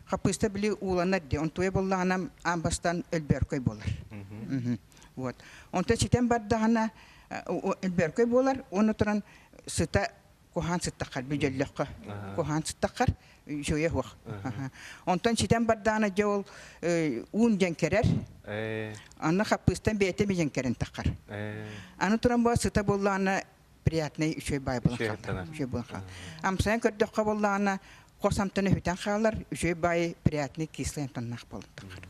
Хаппыыста били ууланар дии, онтуйа буоллаҕына аан бастаан өлбөөркөй буолар. Вот. Онтон ситэн бардаҕына өлбөөркөй буолар, уонна туран сыта куһаан сыттаххар бүдьөллөххө куһаан сыттаххар үчүгэйэ суох онтон ситэн бардаана дьэ ол уун дьэҥкэрэр аны хаппыыстан бэйэтэ дьэҥкэрэн таххар аны туран бу сыта буоллаҕына приятный үчүгэй баай буолан хаалар үчүгэй буолан хаалар амсайан көрдөххө буоллаҕына хос амтана сүтэн хаалар үчүгэй баай приятный кислый амтаннаах буолан таххар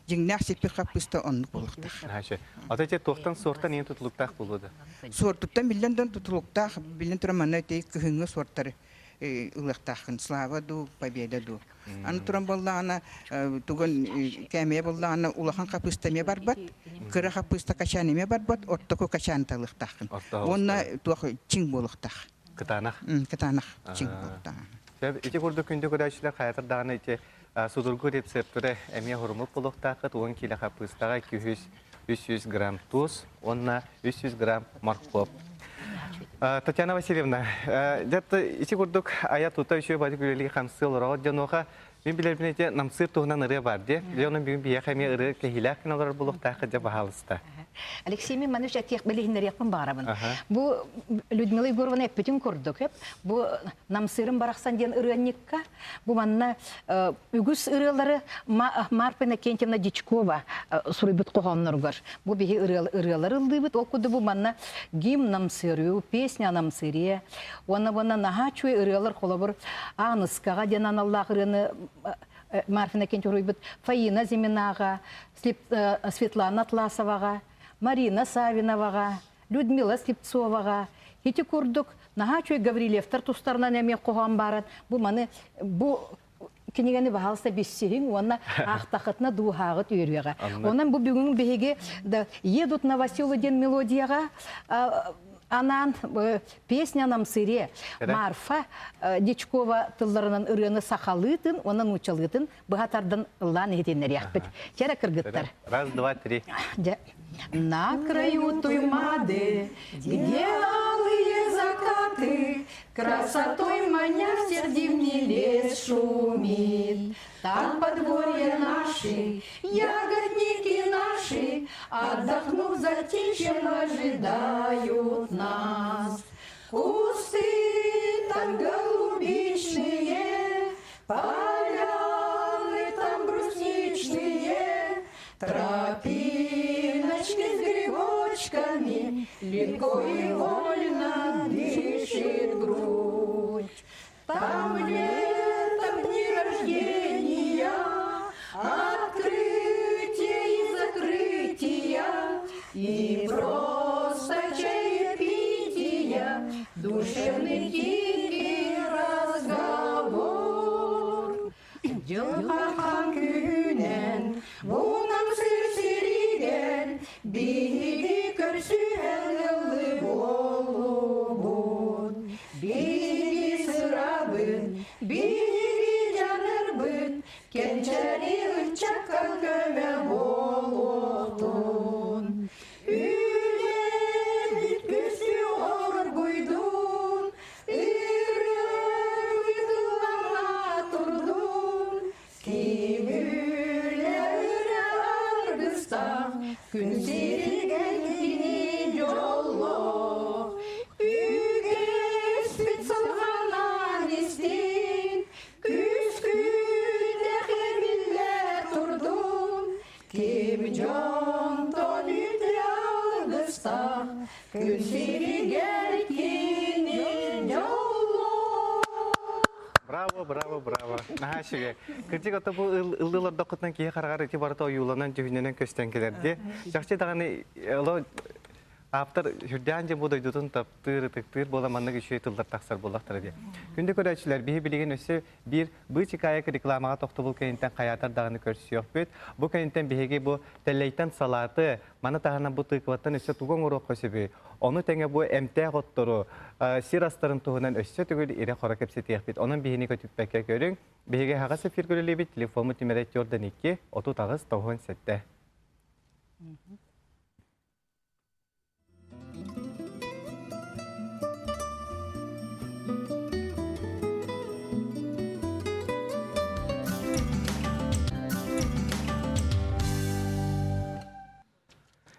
дьиҥнээх сиппит хаппыыста оннук буолуохтаах. Ата те туохтан суортан иин тутулуктаах буолуо да? Суортуттан биллэн да тутулуктаах, биллэн туран манна ити кыһыҥҥы суортары ылыахтааххын. Слава дуу, победа дуу. Аны туран буоллаҕына, тугун кээмэйэ буоллаҕына улахан хапыыста эмиэ барбат, кыра хапыыста качаан эмиэ барбат, ортоку качаан талыахтааххын. Уонна туох чиҥ буолуохтаах. Кытаанах? Кытаанах чиҥ буолуохтаах. Ити курдук күндү көрөөччүлэр хайатар даҕаны ити судургу рецептэрэ эмиэ хурумут буолуохтааххыт 10 киилэ хаппыыстаҕа 200 300 грамм туус уонна 300 грамм моркуоп. Татьяна Васильевна, дьэ ити курдук айа тута үчүгэй бадык үлэлии хамсыы олороҕут дьонуоха мин билэрбин ити намсыыр туһунан ырыа бар дии. Дьэ онон бүгүн биһиэхэ эмиэ ырыа кэһиилээх гына олорор буолуохтааххыт дьэ баһаалыста. Алексей мин маны этиэх билиһиннэриэхпин баҕарабын. Бу Людмила Егоровна эппитин курдук, бу Намсыырым барахсан диэн ырыанньыкка бу манна үгүс ырыалары Марфа Иннокентьевна Дичкова суруйбут хоһоонноругар бу биһи ырыалары ыллыыбыт. Ол курдук бу манна гимн Намсырю, песня о Намсыре уонна уонна наһаа үчүгэй ырыалар холобур Ааныскаҕа диэн аналлаах ырыаны Марфа Иннокентьевна суруйбут Фаина Зиминаҕа, Светлана Атласоваҕа, Марина Савиноваҕа, Людмила Слепцоваҕа ити курдук наһаа үчүгэй Гаврильевтар тустарынан эмиэ хоһоон бааран бу маны бу кинигэни баһаалыста биссиһиҥ уонна аахтахытына дууһааҕыт үөрүөҕэ. Онон бу бүгүн биһиги да «Едут новоселы» диэн мелодияҕа анаан песня нам сыре Марфа Дичкова тылларынан ырыаны сахалыытын уонна нууччалыытын быһа тардан ыллаан иһитиннэриэхпит. Чэрэ кыргыттар. Раз, два, три. На краю Туймады, где алые закаты, Красотой маня всех дивный лес шумит. Там подворье наши, ягодники наши, Отдохнув затишьем, ожидают нас. Кусты там голубичные, Поляны там брусничные, Тропиночки с грибочками, Легко и вольно дышит грудь. Там летом дни рождения, Открытие и закрытия, И просто чаепития, Душевный тихий разговор. Дьылҕахан күнэн, бунан сир сиригэр, биһиги көрсүһэн ыллы буоллубут. Биһиги сырабыт, биһиги дьанырбыт, кэнчэри ыччакка көмө буолуохтун. Үлэбит күсү оргуйдун, ырыабыт ыллана турдун, ким үлэ ырыа аргыстаах, күн сиригэр кини дьоллоох. Үгэспит салҕанан истин, күс-күдэх эбиллэ турдун, Ким дьонтон үтүө алгыстаах, күн сиригэр кини дьоллоох. Браво, браво, браво. Наһаа үчүгэй. Кырдьык ото бу ыллыылар киһи хараҕар ити барыта ойууланан, дьүһүннэнэн көстөн кэлэр дии. Чахчы даҕаны оло ааптар сүрдээн дьэ бу дойдутун таптыыр, ытыктыыр буола маннык үчүгэй тыллар тахсар буоллахтара дии. Күндү көрөөччүлэр, биһи билигин өссө биир быычыкаайык рекламаҕа тохтобул кэнниттэн хайаатар даҕаны көрсүөхпүт. Бу кэнниттэн биһиги бу тэллэйтэн салааты, маны таһынан бу тыкваттан өссө тугу оҥоруохха сөбүй? Ону тэҥэ бу эмтээх оттору, сир астарын туһунан өссө төгүл ирэ-хоро кэпсэтиэхпит. Онон биһини көтүппэккэ көрүҥ. Биһиги аһаҕас эфиргэ үлэлиибит. Телефоммут нүмерэ 42 38 97.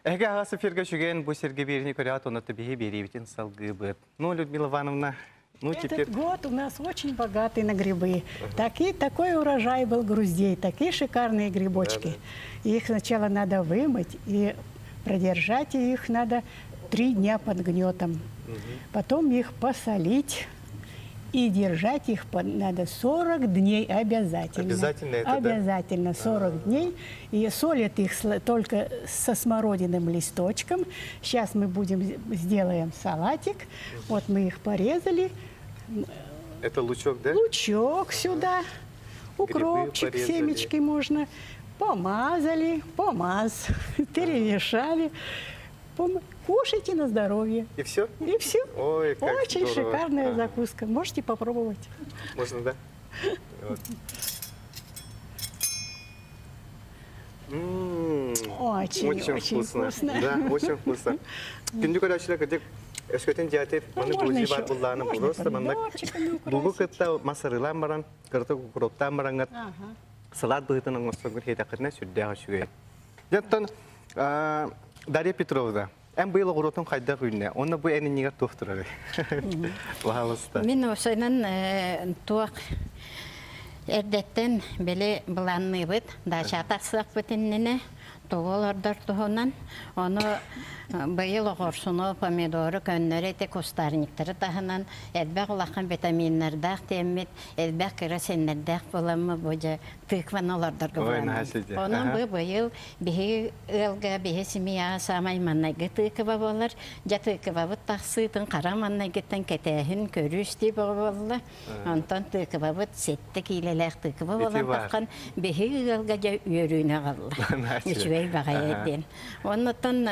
Эһиги аҕас эфиргэ үчүгэн бу сиргэ биэриини көрөөт, онно биһи биэриибитин салгыыбыт. Ну, Людмила Ивановна, ну теперь... Этот год у нас очень богатый на грибы. Такие, такой урожай был груздей, такие шикарные грибочки. Да, да. Их сначала надо вымыть и продержать их надо три дня под гнетом. Угу. Потом их посолить. И держать их под, надо 40 дней обязательно. Обязательно это, Обязательно 40 да? дней. И солят их только со смородиным листочком. Сейчас мы будем сделаем салатик. Вот мы их порезали. Это лучок, да? Лучок сюда. Укропчик, семечки можно. Помазали, помаз, перемешали. Кушайте на здоровье. И все? И все. Ой, как Очень здорово. шикарная Ага. закуска. Можете попробовать. Можно, да? Вот. М, Очень, Очень очень вкусно. вкусно. Да, очень вкусно. Күндү көрөөччүлэр кырдьык өскөтүн дьиэтэ маны Можно бузи еще, бар буллааны можно просто маннык помидорчиками бугу украсить. кытта масарылаан баран кырата укроптаан бараҥҥат Ага. салат быһыытын оҥосторгун хиэтэххитинэ сүрдээх үчүгэй. Дьэ, Дарья Петровна, эн быйыл оҕуруотун хайдах үүннэ? Онно бу эн иннигэр туох турарый? Пожалуйста. Мин осойнан туох эрдэттэн били былаанныыбыт, дача тахсыахпыт иннинэ тугу олордор туһунан. Ону быйыл оҕурсуну, помидору көннөрү ити кустарниктары таһынан элбэх улахан витаминнардаах диэммит, элбэх кыра синнэрдээх буоламмыт бу дьэ тыкваны олордорго Ой, наһаа былаанныыбыт. сидьэ. Онон Аха. бу быйыл биһиги ыалга биһи семьяҕа саамай маннайгы тыква буолар. Дьэ тыквабыт тахсыытын хара маннайгыттан кэтээһин көрүү-истии бөҕө буолла. Онтон тыквабыт сэттэ киилэлээх тыква Ити буолан баар. таххан биһиги ыалга дьэ үөрүүнү аҕалла. Наһаа үчүгэй. Үчүгэй баҕайы Аха. диэн. Оннуттан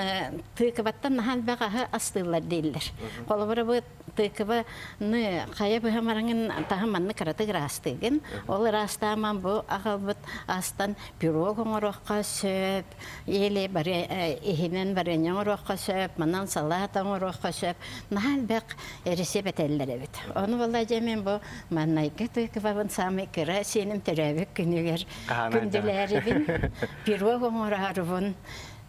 тыкваттан наһаа элбэх аһы астыыллар дииллэр. Холобура бу тыкваны хайа быһа мараҥын таһын маннык кыратык ыраастыыгын. Ол ыраастааман бу аҕалбыт астан пирог оҥоруохха сөп, или бары иһинэн варенье оҥоруохха сөп, манан салат оҥоруохха сөп. Наһаа элбэх эрэсиэп этэллэр эбит. Ону буолла дьэ мин бу маннайгы тыквабын саамай кыра сиэним төрөөбүт күнүгэр күндүлээрибин, пирог оҥороорубун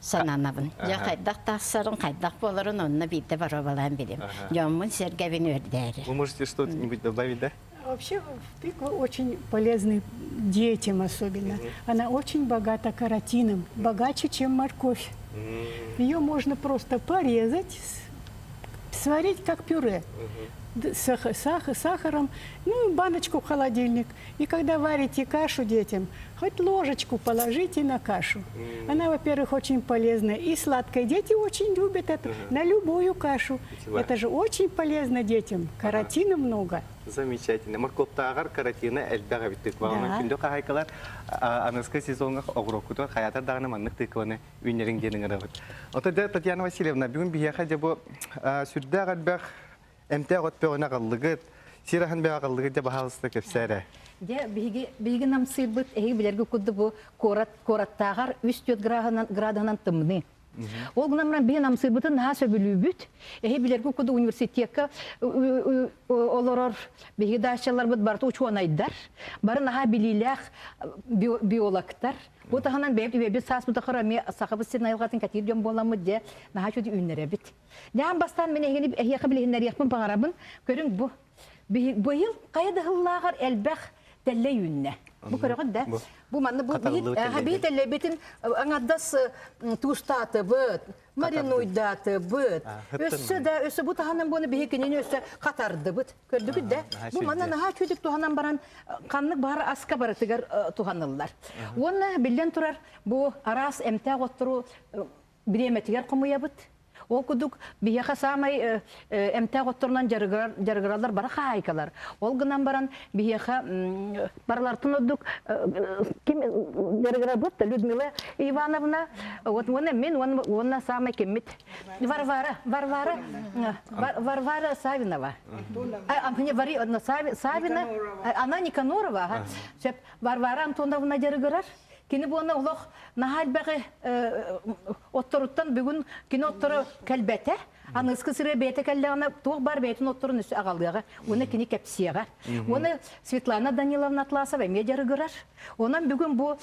сананабын. Дьэ хайдах тахсарын, хайдах буоларын онно биирдэ боруобалаан билим. Дьоммун сэргэбин үөрдээри. Вы можете что-нибудь добавить, да? Вообще тыква очень полезна детям особенно. Она очень богата каротином, богаче, чем морковь. Ее можно просто порезать, сварить как пюре с сахаром, ну и баночку в холодильник. И когда варите кашу детям, хоть ложечку положите на кашу. Она, во-первых, очень полезная и сладкая. Дети очень любят это на любую кашу. Это же очень полезно детям. Каротина много. Замечательно. Моркуоптааҕар каротина элбэх эбит тыкваҕынан күндү хаһайкалар аныгыскы сезоҥҥа оҕуруоккутугар хайаатар даҕаны маннык тыкваны үүннэриҥ диэн ыҥырабыт. Оттон дьэ Татьяна Васильевна, бүгүн биһиэхэ дьэ бу сүрдээх элбэх эмтээх от бөҕөнө аҕаллыгыт, сир аһын бөҕө аҕаллыгыт дьэ баһаалыста кэпсээ эрэ. Дьэ, биһиги биһиги намсыырбыт эһиги билэргэ курдук бу куорат куораттааҕар 3-4 градуһунан градуһунан тымныы. Ол гынан баран биһи намсыырбытын наһаа сөбүлүүбүт. Эһи билэргэ курдук университекка олорор биһиги даачаларбыт барыта учуонайдар, бары наһаа билиилээх биологтар. Бу таһынан бэйэбит үйэбит сааспытыгар эмиэ сахабыт сирин айылҕатын кэтиир дьон буоламмыт дьэ наһаа үчүгэй үүннэрэбит. Дьаан бастаан мин эһигини эһиэхэ билиһиннэриэхпин баҕарабын. Көрүҥ бу быйыл хайа да сыллааҕар элбэх тэллэй үүннэ. Бу көрөҕүт да? Бу манна бу биһи тэллэйбитин аҥардас туустаатыбыт, маринуйдаатыбыт. Өссө да өссө бу таһынан буону биһи кинини өссө хатардыбыт. Көрдүгүт да? Бу манна наһаа үчүгдүк туһанан баран ханнык баҕар аска барытыгар туһаныллар. Уонна биллэн турар бу араас эмтээх оттору бириэмэтигэр хомуйабыт. Ол курдук биһиэхэ саамай эмтээх отторунан дьарыгыраллар бары хаһаайкалар. Ол гынан баран биһиэхэ барылартан ордук ким дьарыгырабыт Людмила Ивановна, вот уонна мин уонна саамай киммит Варвара, Варвара, Варвара Савинова. Савина, она Никанорова, Варвара Антоновна дьарыгырар. Кини буона олох наһаа элбэҕи отторуттан бүгүн кини отторо кэлбэтэ. Аныгыскы сырыы бэйэтэ кэллэҕинэ туох баар бэйэтин отторун өссө аҕалыаҕа. Уонна кини кэпсиэҕэ. Уонна Светлана Даниловна Атласова эмиэ дьарыгырар. Онон бүгүн бу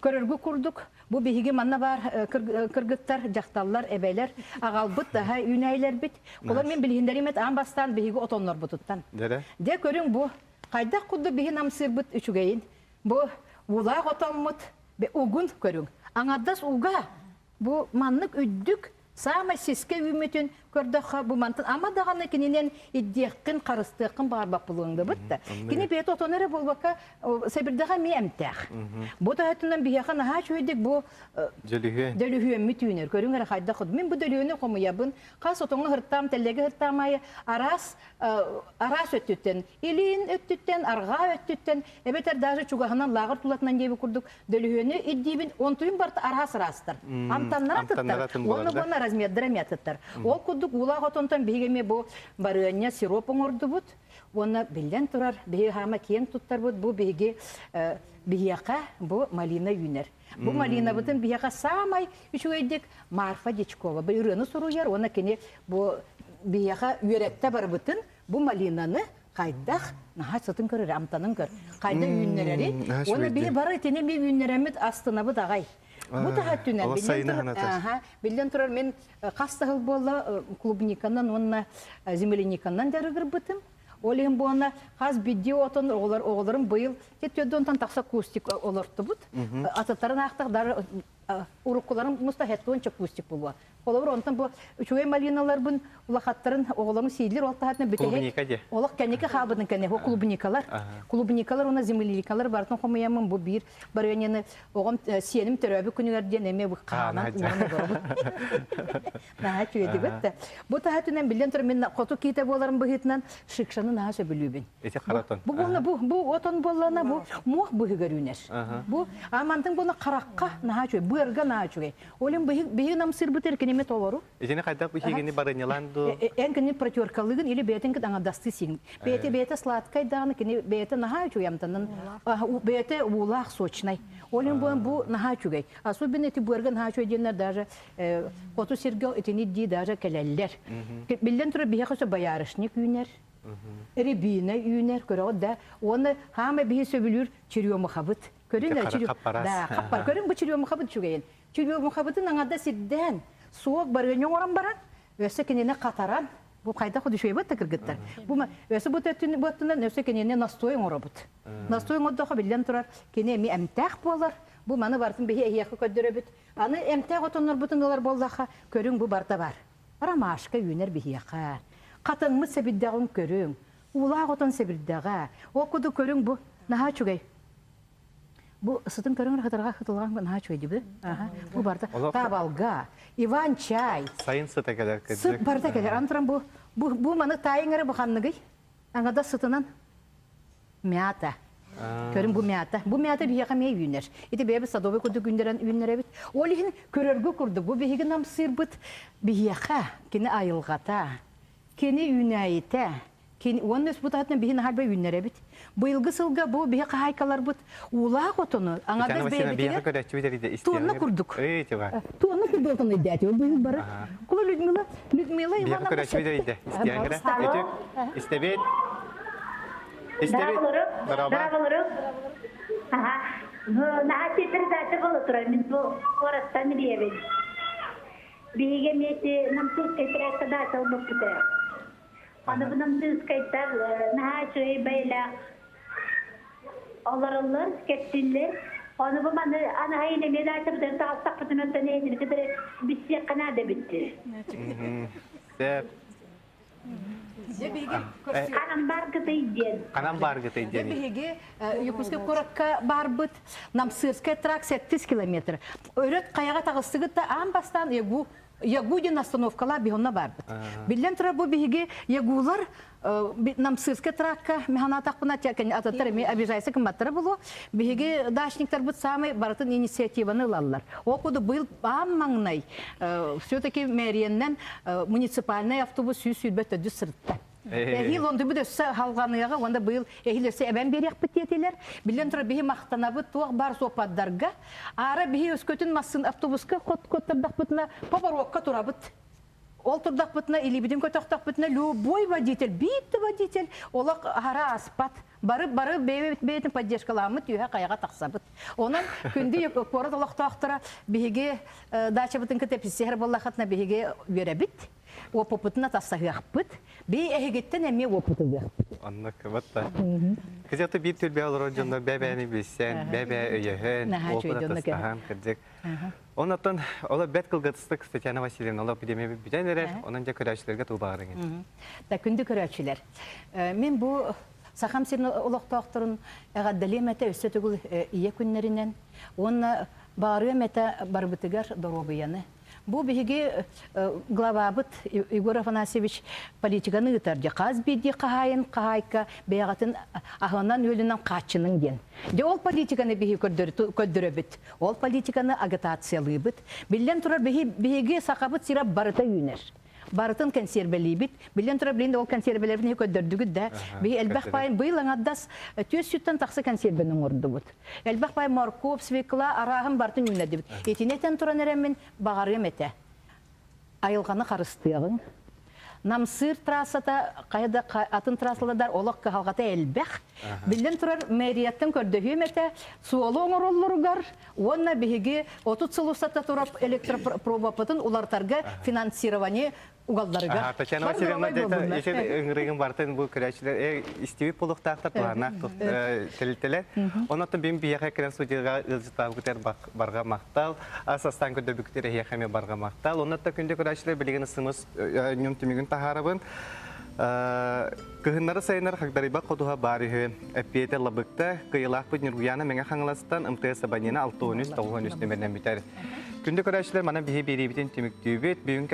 көрөргү курдук бу биһиги манна баар кыргыттар, дьахталлар, эбэлэр аҕалбыт таһа үүнээйилэрбит. Олор мин билиһиннэриим аан бастаан биһиги отоннорбутуттан. Дьэ көрүҥ бу хайдах курдук биһи намсыырбыт үчүгэйин. Бу уулаах отоммут угун көрүҥ. Аҥардас уга бу маннык үрдүк саамай сискэ үүммүтүн Көрдөххө, бу мантан ама даҕаны кининэн иддиэххин, харыстыаххын баҕарбат буолуоҥ да бытта. Кини бэйэтэ отону эрэ буолбакка, сэбирдэҕэ эмиэ эмтээх. Бу таһыттынан биһиэхэ наһаа үчүгэйдик бу Дөлүһүөн. Дөлүһүөммүт үүнэр. Көрүҥ эрэ хайдах Мин бу дөлүһүөнү хомуйабын. Хас отоҥҥо һыртаам, тэллэги һыртаам аайы араас араас өттүттэн, илин өттүттэн, арҕаа өттүттэн, эбэтэр даже чугаһынан лааҕыр тулатынан диэбит курдук дөлүһүөнү ирдиибин, онтуйум барыта араас араастар. Амтаннара атыттар, уонна уонна размердара эмиэ атыттар. Ол курдук уулаах отонтон биһиги эмиэ бу барыанньа сироп оҥордубут. Уонна биллэн турар, биһиги хаама киэҥ туттарбыт, бу биһиги биһиэхэ бу малина үүнэр. Бу малинабытын биһиэхэ саамай үчүгэйдик Марфа Дичкова бу ырыаны суруйар уонна кини бу биһиэхэ үөрэттэ барбытын бу малинаны хайдах наһаа сытын көрөр амтанын көр хайда үүннэрэри уонна биһи бары итини ми үүннэрэммит астынабыт аҕай бу таһа өттүнэн биллэн турар, биллэн турар мин хас да сыл буолла клубниканан уонна земляниканан дьарыгырбытым Ол иһин буолна хас биирдии отон оҕолор оҕолорум быйыл төрдүнтэн тахса кустик олортубут. Атыттарын аахтах дар уруккуларын муста хеттуонча кустик буолуо. Холобур онтон бу үчүгэй малиналарбын улахаттарын оҕолорум сииллир ол таһатына бүтэһик олох кэнники хаалбытын кэннэ клубникалар. Клубникалар уонна земляникалар барытын хомуйаммын бу биир барыанньаны оҕом сиэним төрөөбүт күнүгэр диэн эмиэ бу хаанан ууран олоробут. Наһаа үчүгэйдик да. Бу таһа түнэн биллэн турар мин хоту киитэ буоларым быһыытынан шикшаны наһаа сөбүлүүбүн. Ити харатон. Бу буолла бу бу отон буоллана бу муох быһыгар үүнэр. Бу а мантын буна харакка наһаа үчүгэй, быарга наһаа үчүгэй. Олен быһыг биһиг намсырбыт эркинеме толору. Итини хайдах биһигини барынньалаан ду? Эн кини протеркалыгын или бэйэтин кыт аңадасты сиин. Бэйэтэ бэйэтэ сладкай даҕаны кини бэйэтэ наһаа үчүгэй амтанын бэйэтэ уулаах сочнай. Олен бу бу наһаа үчүгэй. Особенно эти быарга наһаа үчүгэй диэннэр даже Хоту сиргэ итини дии даже кэлэллэр. Биллэн турар биһиэхэ өссө боярышник үүнэр, рябина үүнэр, көрөҕүт да. Уонна хаама биһи сөбүлүүр черемухабыт. Көрүн да, хаппар. Көрүн бу черемухабыт үчүгэйин. Черемухабытын аҥарда сирдээн, суок барыанньа оҥорон баран, өссө кинини хатаран, бу хайдах үчүгэйбит да кыргыттар. Бу өссө бу өттүн буоттунан өссө кинини настой оҥоробут. Настой оҥордохо биллэн турар, кини эмиэ эмтээх буолар. Бу маны барытын биһи эһиэхэ көрдөрөбүт. Аны эмтээх отоннорбутун ылар буоллахха, көрүҥ бу барыта бар. Ромашка үүнэр биһиэхэ. Хатыҥмыт сэбирдэҕин көрүҥ. Уулаах отон сэбирдэҕэ. Ол курдук көрүҥ бу наһаа үчүгэй. Бу сытын көрүҥ хатырҕа хытылҕан наһаа үчүгэй дии Бу барыта табалга, Иван чай. Сайын сыта кэлэр кырдьык. Сыт барыта кэлэр. Аны туран бу бу бу маны таайыҥ эрэ бу ханныгый? Аҥада сытынан Мята. Көрүн бу мята. Бу мята биһиэхэ эмиэ үүнэр. Ити бэйэбит садовый курдук үүннэрэн үүннэрэбит. Ол иһин көрөргө курдук бу биһиги намсыырбыт биһиэхэ кини айылҕата, кини үүнээйитэ, кини уонна өс бутаһытынан биһи наһаа үүннэрэбит. Быйылгы сылга бу биһи хаһаайкаларбыт уулаах отону аҥардас бэйэбитигэр туонна курдук. Туонна курдук отону ирдээтибит быйыл бары. Кула Людмила Людмила Ивановна Истэбит. Истэбит. Дороба. Наһаа передача буола турар. Мин бу куораттан биэбин. Биһиги эмиэ Намтыыскай председатель ылбыппыта. Аны бу Намтыыскайтар наһаа үчүгэй бэйэлээх олороллор, кэпсииллэр. Ону бу маны анаһайын эмиэ даачабытын таҕыстахпытын оттон эһинини кытары билсиэххэ наада эбит. Сөп. Ханан бааргытай диэн. Ханан бааргытай диэн. Биһиги Якутскай куоракка барбыт Намсырскай тракт 7 километр. Өрөт хайаҕа таҕыстыгыт да аан бастаан Ягу Ягу диэн остановкалар биһонно барбыт. Биллэн турар бу биһиги Ягулар Намсырскай тракка механатахпына атыттар эми обижайся кымматтара булу. Биһиги дачниктарбыт самый барытын инициативаны ылаллар. Ол курдук быйыл аан маҥнай все-таки мэрияннан муниципальный автобус 124 сырытта. Эһиил онтубут өссө халҕаныаҕа уонна быйыл эһиил өссө эбэн биэриэхпит диэтилэр. Биллэн турар биһи махтанабыт туох баар суоппардарга. Аара биһи өскөтүн массыын автобуска хот куоттардахпытына поворотка турабыт. Ол турдахпытына, илиибитин көтөхтөхпүтүнэ любой водитель, биир да водитель олох аһара аспат. Бары бары бэйэбит бэйэтин поддержкалааммыт үөһэ хайаҕа тахсабыт. Онон күндү куорат олохтоохторо биһиги дачабытын кытта эписиһэр буоллахытына биһиги үөрэбит, уопуппутун атастаһыахпыт. Би эһигиттэн эмиэ уопут ылыахпыт. Оннук вот Кызята биир түлбэ олорор дьоннор бэбээни билсэн, бэбээ өйөһөн, уопут атастаһан кырдьык. Онон оло бэт кылгатыстык Татьяна Васильевна оло эпидемия бүтэн эрэр, онон дьэ көрөөччүлэргэ тыл баҕарыҥ. Да күндү көрөөччүлэр. Мин бу Сахам сирин олохтоохторун эҕэрдэлиэм этэ өссө төгүл ийэ күннэринэн уонна баҕарыам этэ барыбытыгар доруобуйаны. Бу биһиги главабыт Егор Афанасьевич политиканы ыытар дьэ хас биирдии хаһаайын хаһаайка бэйэҕитин аһынан-үөлүнэн хааччыныҥ диэн. Дьэ ол политиканы биһиги көрдөрөбүт. Ол политиканы агитациялыыбыт. Биллэн турар биһиги Сахабыт сирэ барыта үүнэр. Барытын кэнсиэрбэлиибит. Биллэн турар, билин ол кэнсиэрбэлэрбин көрдөрдүгүт да. Биһи элбэх паайын быйыл аҥардас түөс сүттэн тахса кэнсиэрбэни оҥордубут. Элбэх паай моркуоп, свекла, арааһын барытын үүннэрдибит. Итини этэн туран эрэммин баҕарыам этэ. Айылҕаны харыстыаҕыҥ. Намсыыр трассата хайа да атын трассалардар олох кыһалҕата элбэх. Биллэн турар, мэрияттан көрдөһүөм этэ, суолу оҥороллоругар уонна биһиги 30 сыл устата турар электропроводпытын уларытарга финансирование угалларыгар. Татьяна Васильевна, ити ыҥырыгын бартын бу көрөөччүлэр истибит буолуохтаахтар туһааннаах тэрилтэлэр. Онон бин биһиэхэ кэлэн студияга ыалдьыттаабыкытыгар барҕа махтал. Ас астаан көрдөрбүкүтүгэр эһиэхэ эмиэ барҕа махтал. Онон күндү көрөөччүлэр билигин ысымыс ньум түмүгүн таһаарабын. Кыһыннары сайыннары хагдарыйбат ходуһа баар үһү. Эппиэтэ лабыкта, кыйылаахпыт Ньургуйаана Мэҥэ Хаҥаластан МТС абонена 63 93 нөмеринэн бүтэр. Күндү көрөөччүлэр, манан биһи биэриибитин түмүктүүбүт. Бүгүн